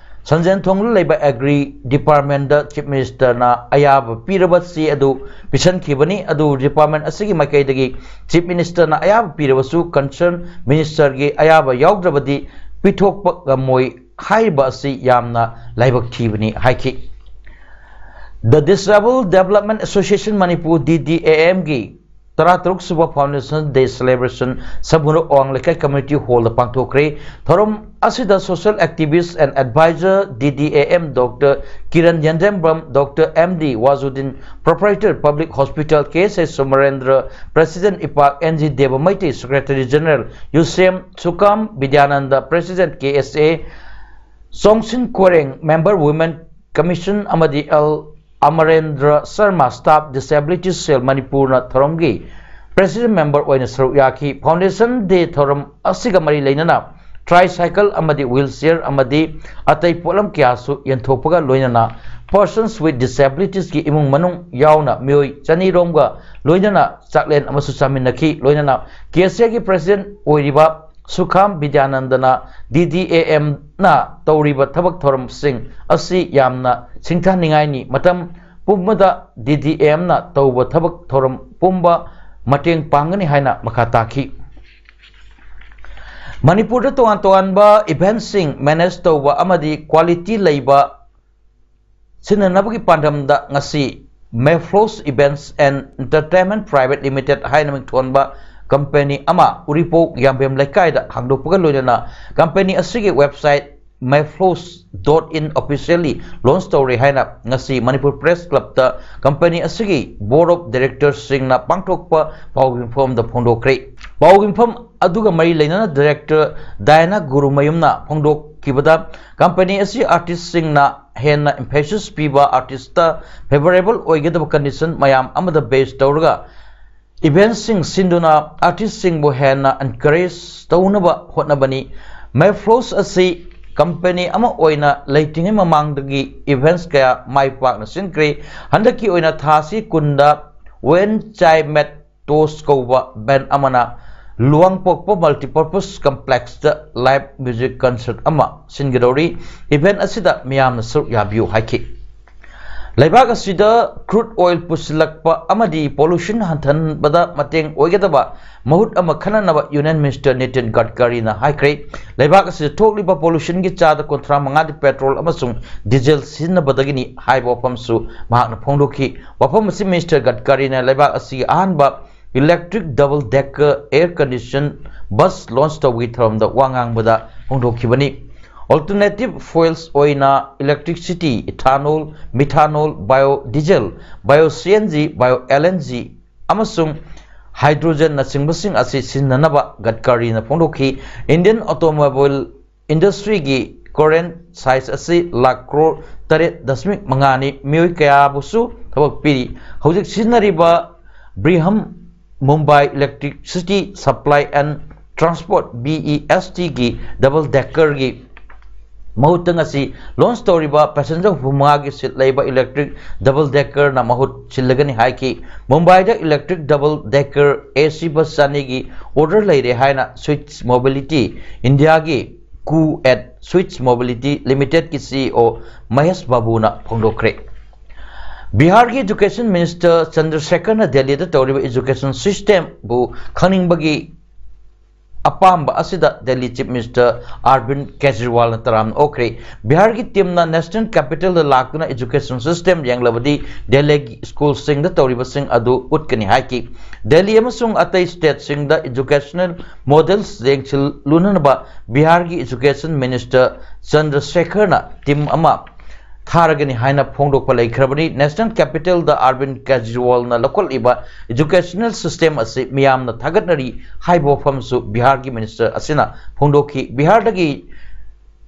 ꯁꯟꯖꯦꯟ ꯊꯣꯡꯗ ꯂꯩꯕ ꯑꯦꯒ꯭ꯔꯤ ꯗꯤꯄꯥꯔꯠꯃꯦꯟꯗ ꯆꯤꯐ ꯃꯤꯅꯤꯁꯇꯔꯅ ꯑꯌꯥꯕ ꯄꯤꯔꯕ ꯆꯦ ꯑꯗꯨ ꯄꯤꯁꯤꯟꯈꯤꯕꯅꯤ꯫ ꯑꯗꯨ ꯗꯤꯄꯥꯔꯠꯃꯦꯟ ꯑꯁꯤꯒꯤ ꯃꯥꯏꯀꯩꯗꯒꯤ ꯆꯤꯐ ꯃꯤꯅꯤꯁꯇꯔꯅ ꯑꯌꯥꯕ ꯄꯤꯔꯕꯁꯨ ꯀꯟꯁꯔꯟ ꯃꯤꯅꯤꯁꯇꯔꯒꯤ ꯑꯌꯥꯕ ꯌꯥꯎꯗ꯭ꯔꯕꯗꯤ ꯄꯤꯊꯣꯛꯄ ꯉꯝꯃꯣꯏ ꯍꯥꯏꯔꯤꯕ ꯑꯁꯤ ꯌꯥꯝꯅ ꯂꯥꯏꯕꯛ ꯊꯤꯕꯅꯤ ꯍꯥꯏꯈꯤ꯫ The Disabled Development Association Manipur, D D A M ꯒꯤ ꯇꯔꯥꯇꯔꯨꯛ ꯁꯨꯕ Foundation Day Celebration ꯁꯃꯨꯔ ꯑꯋꯥꯡ ꯂꯩꯀꯥꯏ Community Hall ꯗ ꯄꯥꯡꯊꯣꯛꯈ꯭ꯔꯦ꯫ ꯊꯧꯔꯝ ꯑꯁꯤꯗ social activist and advisor D D A M Doctor Kiran Yendrembam, Doctor M D Wazuddin, Proprietor Public Hospital, K S A Sumarendra, President IPAC, N G Deva Meitei, Secretary General, Yusem Sukam Vidyananda, President, K S A, Chongsin Koreng, Member, Women Commission, ꯑꯃꯗꯤ L Amarendra Sharma, Staff, Disability Cell, ꯃꯅꯤꯄꯨꯔꯅ ꯊꯧꯔꯝꯒꯤ President Member ꯑꯣꯏꯅ ꯁꯔꯨꯛ ꯌꯥꯈꯤ꯫ Foundation Day ꯊꯧꯔꯝ ꯑꯁꯤꯒ ꯃꯔꯤ ꯂꯩꯅꯅ tricycle ꯑꯃꯗꯤ wheelchair ꯑꯃꯗꯤ ꯑꯇꯩ ꯄꯣꯠꯂꯝ ꯀꯌꯥꯁꯨ ꯌꯦꯟꯊꯣꯛꯄꯒ ꯂꯣꯏꯅꯅ Persons with Disabilities ꯀꯤ ꯏꯃꯨꯡ ꯃꯅꯨꯡ ꯌꯥꯎꯅ ꯃꯤꯑꯣꯏ ꯆꯅꯤ ꯔꯣꯝꯒ ꯂꯣꯏꯅꯅ ꯆꯥꯛꯂꯦꯟ ꯑꯃꯁꯨ ꯆꯥꯃꯤꯟꯅꯈꯤ꯫ ꯂꯣꯏꯅꯅ K S A ꯒꯤ President ꯑꯣꯏꯔꯤꯕ ꯁꯨꯈꯥꯝ ꯕꯤꯗ꯭ꯌꯥꯅꯟꯗꯅ D D A M ꯅ ꯇꯧꯔꯤꯕ ꯊꯕꯛ ꯊꯧꯔꯝꯁꯤꯡ ꯑꯁꯤ ꯌꯥꯝꯅ ꯁꯤꯡꯊꯥꯅꯤꯡꯉꯥꯏꯅꯤ꯫ ꯃꯇꯝ ꯄꯨꯝꯕꯗ D D A M ꯅ ꯇꯧꯕ ꯊꯕꯛ ꯊꯧꯔꯝ ꯄꯨꯝꯕ ꯃꯇꯦꯡ ꯄꯥꯡꯒꯅꯤ ꯍꯥꯏꯅ ꯃꯈꯥ ꯇꯥꯈꯤ꯫ ꯃꯅꯤꯄꯨꯔꯗ ꯇꯣꯉꯥꯟ ꯇꯣꯉꯥꯟꯕ event ꯁꯤꯡ manage ꯇꯧꯕ ꯑꯃꯗꯤ quality ꯂꯩꯕ ꯁꯤꯟꯅꯅꯕꯒꯤ ꯄꯥꯟꯗꯝꯗ ꯉꯁꯤ Meflos Events and Entertainment Private Limited ꯍꯥꯏꯅ ꯃꯤꯡꯊꯣꯟꯕ company ꯑꯃ ꯎꯔꯤꯄꯣꯛ ꯌꯥꯝꯕꯦꯝ ꯂꯩꯀꯥꯏꯗ ꯍꯥꯡꯗꯣꯛꯄꯒ ꯂꯣꯏꯅꯅ company ꯑꯁꯤꯒꯤ website Maflows dot in officially launch ꯇꯧꯔꯦ ꯍꯥꯏꯅ ꯉꯁꯤ ꯃꯅꯤꯄꯨꯔ ꯄ꯭ꯔꯦꯁ ꯀ꯭ꯂꯕꯇ ꯀꯝꯄꯅꯤ ꯑꯁꯤꯒꯤ Board of Directorsꯁꯤꯡꯅ ꯄꯥꯡꯊꯣꯛꯄ ꯄꯥꯎ ꯃꯤꯐꯝꯗ ꯐꯣꯡꯗꯣꯛꯈ꯭ꯔꯦ꯫ ꯄꯥꯎ ꯃꯤꯐꯝ ꯑꯗꯨꯒ ꯃꯔꯤ ꯂꯩꯅꯅ ꯗꯥꯏꯔꯦꯛꯇꯔ ꯗꯥꯌꯅꯥ ꯒꯨꯔꯨꯃꯌꯨꯝꯅ ꯐꯣꯡꯗꯣꯛꯈꯤꯕꯗ, ꯀꯝꯄꯅꯤ ꯑꯁꯤ ꯑꯥꯔꯇꯤꯁꯁꯤꯡꯅ ꯍꯦꯟꯅ emphasis ꯄꯤꯕ, ꯑꯥꯔꯇꯤꯁꯇ ꯐꯦꯕꯔꯦꯕꯜ ꯑꯣꯏꯒꯗꯕ ꯀꯟꯗꯤꯁꯟ ꯃꯌꯥꯝ ꯑꯃꯗ ꯕꯦꯁ ꯇꯧꯔꯒ ꯏꯚꯦꯟꯠꯁꯤꯡ ꯁꯤꯟꯗꯨꯅ ꯑꯥꯔꯇꯤꯁꯁꯤꯡꯕꯨ ꯍꯦꯟꯅ ꯑꯦꯟꯀꯔꯦꯖ ꯇꯧꯅꯕ ꯍꯣꯠꯅꯕꯅꯤ꯫ ꯃꯦꯐ꯭ꯂꯣꯁ ꯑꯁꯤ ꯀꯝꯄꯦꯅꯤ ꯑꯃ ꯑꯣꯏꯅ ꯂꯩꯇ꯭ꯔꯤꯉꯩ ꯃꯃꯥꯡꯗꯒꯤ ꯏꯚꯦꯟꯠꯁ ꯀꯌꯥ ꯃꯥꯏ ꯄꯥꯛꯅ ꯁꯤꯟꯈ꯭ꯔꯦ꯫ ꯍꯟꯗꯛꯀꯤ ꯑꯣꯏꯅ ꯊꯥ ꯑꯁꯤ ꯀꯨꯟꯗ ꯋꯦꯟ ꯆꯥꯏ ꯃꯦꯠ ꯇꯣꯁ ꯀꯧꯕ ꯕꯦꯟ ꯑꯃꯅ ꯂꯨꯋꯥꯡꯄꯣꯛꯄ ꯃꯜꯇꯤꯄꯔꯄꯁ ꯀꯝꯄ꯭ꯂꯦꯛꯁꯇ ꯂꯥꯏꯚ ꯃ꯭ꯌꯨꯖꯤꯛ ꯀꯟꯁꯔꯠ ꯑꯃ ꯁꯤꯟꯒꯗꯧꯔꯤ꯫ ꯏꯚꯦꯟꯠ ꯑꯁꯤꯗ ꯃꯤꯌꯥꯝꯅ ꯁꯔꯨꯛ ꯌꯥꯕꯤꯌꯨ ꯍꯥꯏꯈꯤ꯫ ꯂꯩꯕꯥꯛ ꯑꯁꯤꯗ ꯀ꯭ꯔꯨꯗ ꯑꯣꯏꯜ ꯄꯨꯁꯤꯜꯂꯛꯄ ꯑꯃꯗꯤ ꯄꯣꯂꯨꯁꯟ ꯍꯟꯊꯍꯟꯕꯗ ꯃꯇꯦꯡ ꯑꯣꯏꯒꯗꯕ ꯃꯍꯨꯠ ꯑꯃ ꯈꯟꯅꯅꯕ ꯌꯨꯅꯤꯌꯟ ꯃꯤꯅꯤꯁꯇꯔ ꯅꯤꯇꯤꯟ ꯒꯗꯀꯥꯔꯤꯅ ꯍꯥꯏꯈ꯭ꯔꯦ꯫ ꯂꯩꯕꯥꯛ ꯑꯁꯤꯗ ꯊꯣꯛꯂꯤꯕ ꯄꯣꯂꯨꯁꯟꯒꯤ ꯆꯥꯗ ꯀꯨꯟꯊ꯭ꯔꯥ ꯃꯉꯥꯗꯤ ꯄꯦꯇ꯭ꯔꯣꯜ ꯑꯃꯁꯨꯡ ꯗꯤꯖꯦꯜ ꯁꯤꯖꯤꯟꯅꯕꯗꯒꯤꯅꯤ ꯍꯥꯏꯕ ꯋꯥꯐꯝꯁꯨ ꯃꯍꯥꯛꯅ ꯐꯣꯡꯗꯣꯛꯈꯤ꯫ ꯋꯥꯐꯝ ꯑꯁꯤ ꯃꯤꯅꯤꯁꯇꯔ ꯒꯗꯀꯥꯔꯤꯅ ꯂꯩꯕꯥꯛ ꯑꯁꯤꯒꯤ ꯑꯍꯥꯟꯕ electric double decker air condition bus launch ꯇꯧꯕꯒꯤ ꯊꯧꯔꯝꯗ ꯋꯥ ꯉꯥꯡꯕꯗ ꯐꯣꯡꯗꯣꯛꯈꯤꯕꯅꯤ꯫ Alternative fuels ꯑꯣꯏꯅ electricity, ethanol, methanol, biodiesel, bio C N G, bio L N G ꯑꯃꯁꯨꯡ hydrogenꯅꯆꯤꯡꯕꯁꯤꯡ ꯑꯁꯤ ꯁꯤꯖꯤꯟꯅꯅꯕ ꯒꯗꯀꯥꯔꯤꯅ ꯐꯣꯡꯗꯣꯛꯈꯤ꯫ Indian automobile industryꯒꯤ current size ꯑꯁꯤ ꯂꯥꯈ ꯀ꯭ꯔꯣꯔ ꯇꯔꯦꯠ ꯗꯁꯃꯤꯛ ꯃꯉꯥꯅꯤ꯫ ꯃꯤꯑꯣꯏ ꯀꯌꯥꯕꯨꯁꯨ ꯊꯕꯛ ꯄꯤꯔꯤ꯫ ꯍꯧꯖꯤꯛ ꯁꯤꯖꯤꯟꯅꯔꯤꯕ ꯕ꯭ꯔꯤꯍꯝ Mumbai Electricity Supply and Transport, B E S T ꯒꯤ double deckerꯒꯤ ꯃꯍꯨꯠꯇ ꯉꯁꯤ launch ꯇꯧꯔꯤꯕ passenger ꯍꯨꯝꯐꯨ ꯃꯉꯥꯒꯤ seat ꯂꯩꯕ electric double deckerꯅ ꯃꯍꯨꯠ ꯁꯤꯜꯂꯒꯅꯤ ꯍꯥꯏꯈꯤ꯫ ꯃꯨꯝꯕꯥꯏꯗ electric double decker A C bus ꯆꯅꯤꯒꯤ order ꯂꯩꯔꯦ ꯍꯥꯏꯅ Switch Mobility Indiaꯒꯤ ꯀꯨ at Switch Mobility Limitedꯀꯤ C E O Mahesh ꯕꯥꯕꯨꯅ ꯐꯣꯡꯗꯣꯛꯈ꯭ꯔꯦ꯫ ꯕꯤꯍꯥꯔꯒꯤ education minister ꯆꯟꯗ꯭ꯔꯁꯦꯈꯔꯅ ꯗꯦꯜꯂꯤꯗ ꯇꯧꯔꯤꯕ education systemꯕꯨ ꯈꯪꯅꯤꯡꯕꯒꯤ ꯑꯄꯥꯝꯕ ꯑꯁꯤꯗ ꯗꯦꯜꯂꯤ chief minister ꯑꯔꯕꯤꯟꯗ ꯀꯦꯖꯔꯤꯋꯥꯜꯅ ꯇꯔꯥꯝꯅ ꯑꯣꯛꯈ꯭ꯔꯦ꯫ ꯕꯤꯍꯥꯔꯒꯤ teamꯅ national capitalꯗ ꯂꯥꯛꯇꯨꯅ education system ꯌꯦꯡꯂꯕꯗꯤ ꯗꯦꯜꯂꯤꯒꯤ schoolꯁꯤꯡꯗ ꯇꯧꯔꯤꯕꯁꯤꯡ ꯑꯗꯨ ꯎꯠꯀꯅꯤ ꯍꯥꯏꯈꯤ꯫ ꯗꯦꯜꯂꯤ ꯑꯃꯁꯨꯡ ꯑꯇꯩ stateꯁꯤꯡꯗ educational models ꯌꯦꯡꯁꯤꯜꯂꯨꯅꯅꯕ ꯕꯤꯍꯥꯔꯒꯤ education minister ꯆꯟꯗ꯭ꯔꯁꯦꯈꯔꯅ team ꯑꯃ ꯊꯥꯔꯒꯅꯤ ꯍꯥꯏꯅ ꯐꯣꯡꯗꯣꯛꯄ ꯂꯩꯈ꯭ꯔꯕꯅꯤ꯫ National capitalꯗ ꯑꯔꯕꯤꯟꯗ ꯀꯦꯖꯔꯤꯋꯥꯜꯅ ꯂꯧꯈꯠꯂꯤꯕ educational system ꯑꯁꯤ ꯃꯤꯌꯥꯝꯅ ꯊꯥꯒꯠꯅꯔꯤ ꯍꯥꯏꯕ ꯋꯥꯐꯝꯁꯨ ꯕꯤꯍꯥꯔꯒꯤ minister ꯑꯁꯤꯅ ꯐꯣꯡꯗꯣꯛꯈꯤ꯫ ꯕꯤꯍꯥꯔꯗꯒꯤ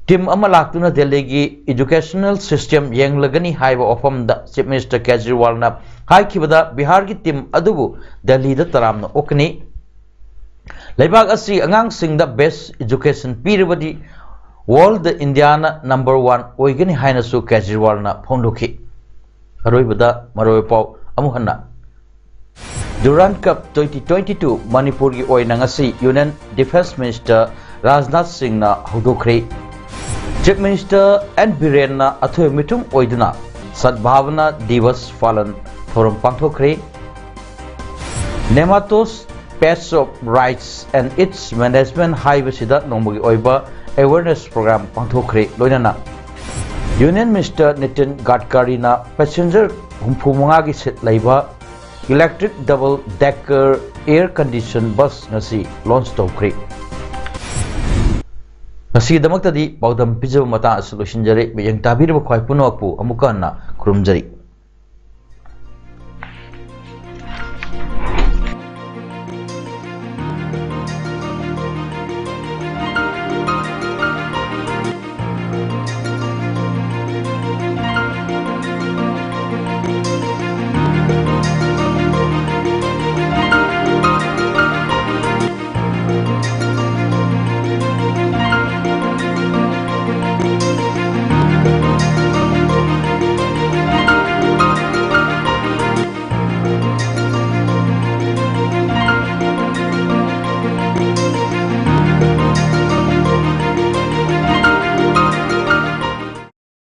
team ꯑꯃ ꯂꯥꯛꯇꯨꯅ ꯗꯦꯜꯂꯤꯒꯤ educational system ꯌꯦꯡꯂꯒꯅꯤ ꯍꯥꯏꯕ ꯋꯥꯐꯝꯗ chief minister ꯀꯦꯖꯔꯤꯋꯥꯜꯅ ꯍꯥꯏꯈꯤꯕꯗ, ꯕꯤꯍꯥꯔꯒꯤ team ꯑꯗꯨꯕꯨ ꯗꯦꯜꯂꯤꯗ ꯇꯔꯥꯝꯅ ꯑꯣꯛꯀꯅꯤ꯫ ꯂꯩꯕꯥꯛ ꯑꯁꯤ ꯑꯉꯥꯡꯁꯤꯡꯗ best education ꯄꯤꯔꯕꯗꯤ worldꯗ ꯏꯟꯗꯤꯌꯥꯅ number one ꯑꯣꯏꯒꯅꯤ ꯍꯥꯏꯅꯁꯨ ꯀꯦꯖꯔꯤꯋꯥꯜꯅ ꯐꯣꯡꯗꯣꯛꯈꯤ꯫ ꯑꯔꯣꯏꯕꯗ ꯃꯔꯨꯑꯣꯏꯕ ꯄꯥꯎ ꯑꯃꯨꯛ ꯍꯟꯅ꯫ Durand Cup twenty twenty-two ꯃꯅꯤꯄꯨꯔꯒꯤ ꯑꯣꯏꯅ ꯉꯁꯤ Union Defence Minister ꯔꯥꯖꯅꯥꯊ ꯁꯤꯡꯅ ꯍꯧꯗꯣꯛꯈ꯭ꯔꯦ꯫ Chief Minister ꯑꯦꯟ ꯕꯤꯔꯦꯟꯅ ꯑꯊꯣꯏꯕ ꯃꯤꯊꯨꯡ ꯑꯣꯏꯗꯨꯅ ꯁꯗꯚꯥꯕꯅꯥ ꯗꯤꯋꯁ ꯄꯥꯂꯟ ꯊꯧꯔꯝ ꯄꯥꯡꯊꯣꯛꯈ꯭ꯔꯦ꯫ Nematodes, Pests of Rights and Its Management ꯍꯥꯏꯕꯁꯤꯗ ꯅꯣꯡꯃꯒꯤ ꯑꯣꯏꯕ awareness program ꯄꯥꯡꯊꯣꯛꯈ꯭ꯔꯦ꯫ ꯂꯣꯏꯅꯅ Union Minister ꯅꯤꯇꯤꯟ ꯒꯗꯀꯥꯔꯤꯅ passenger ꯍꯨꯝꯐꯨ ꯃꯉꯥꯒꯤ seat ꯂꯩꯕ electric double decker air condition bus ꯉꯁꯤ launch ꯇꯧꯈ꯭ꯔꯦ꯫ ꯉꯁꯤꯒꯤꯗꯃꯛꯇꯗꯤ ꯄꯥꯎꯗꯝ ꯄꯤꯖꯕ ꯃꯇꯥꯡ ꯑꯁꯤ ꯂꯣꯏꯁꯤꯟꯖꯔꯦ꯫ ꯃꯤꯠꯌꯦꯡ ꯇꯥꯕꯤꯔꯤꯕ ꯈ꯭ꯋꯥꯏ ꯄꯨꯝꯅꯃꯛꯄꯨ ꯑꯃꯨꯛꯀ ꯍꯟꯅ ꯈꯨꯔꯨꯝꯖꯔꯤ꯫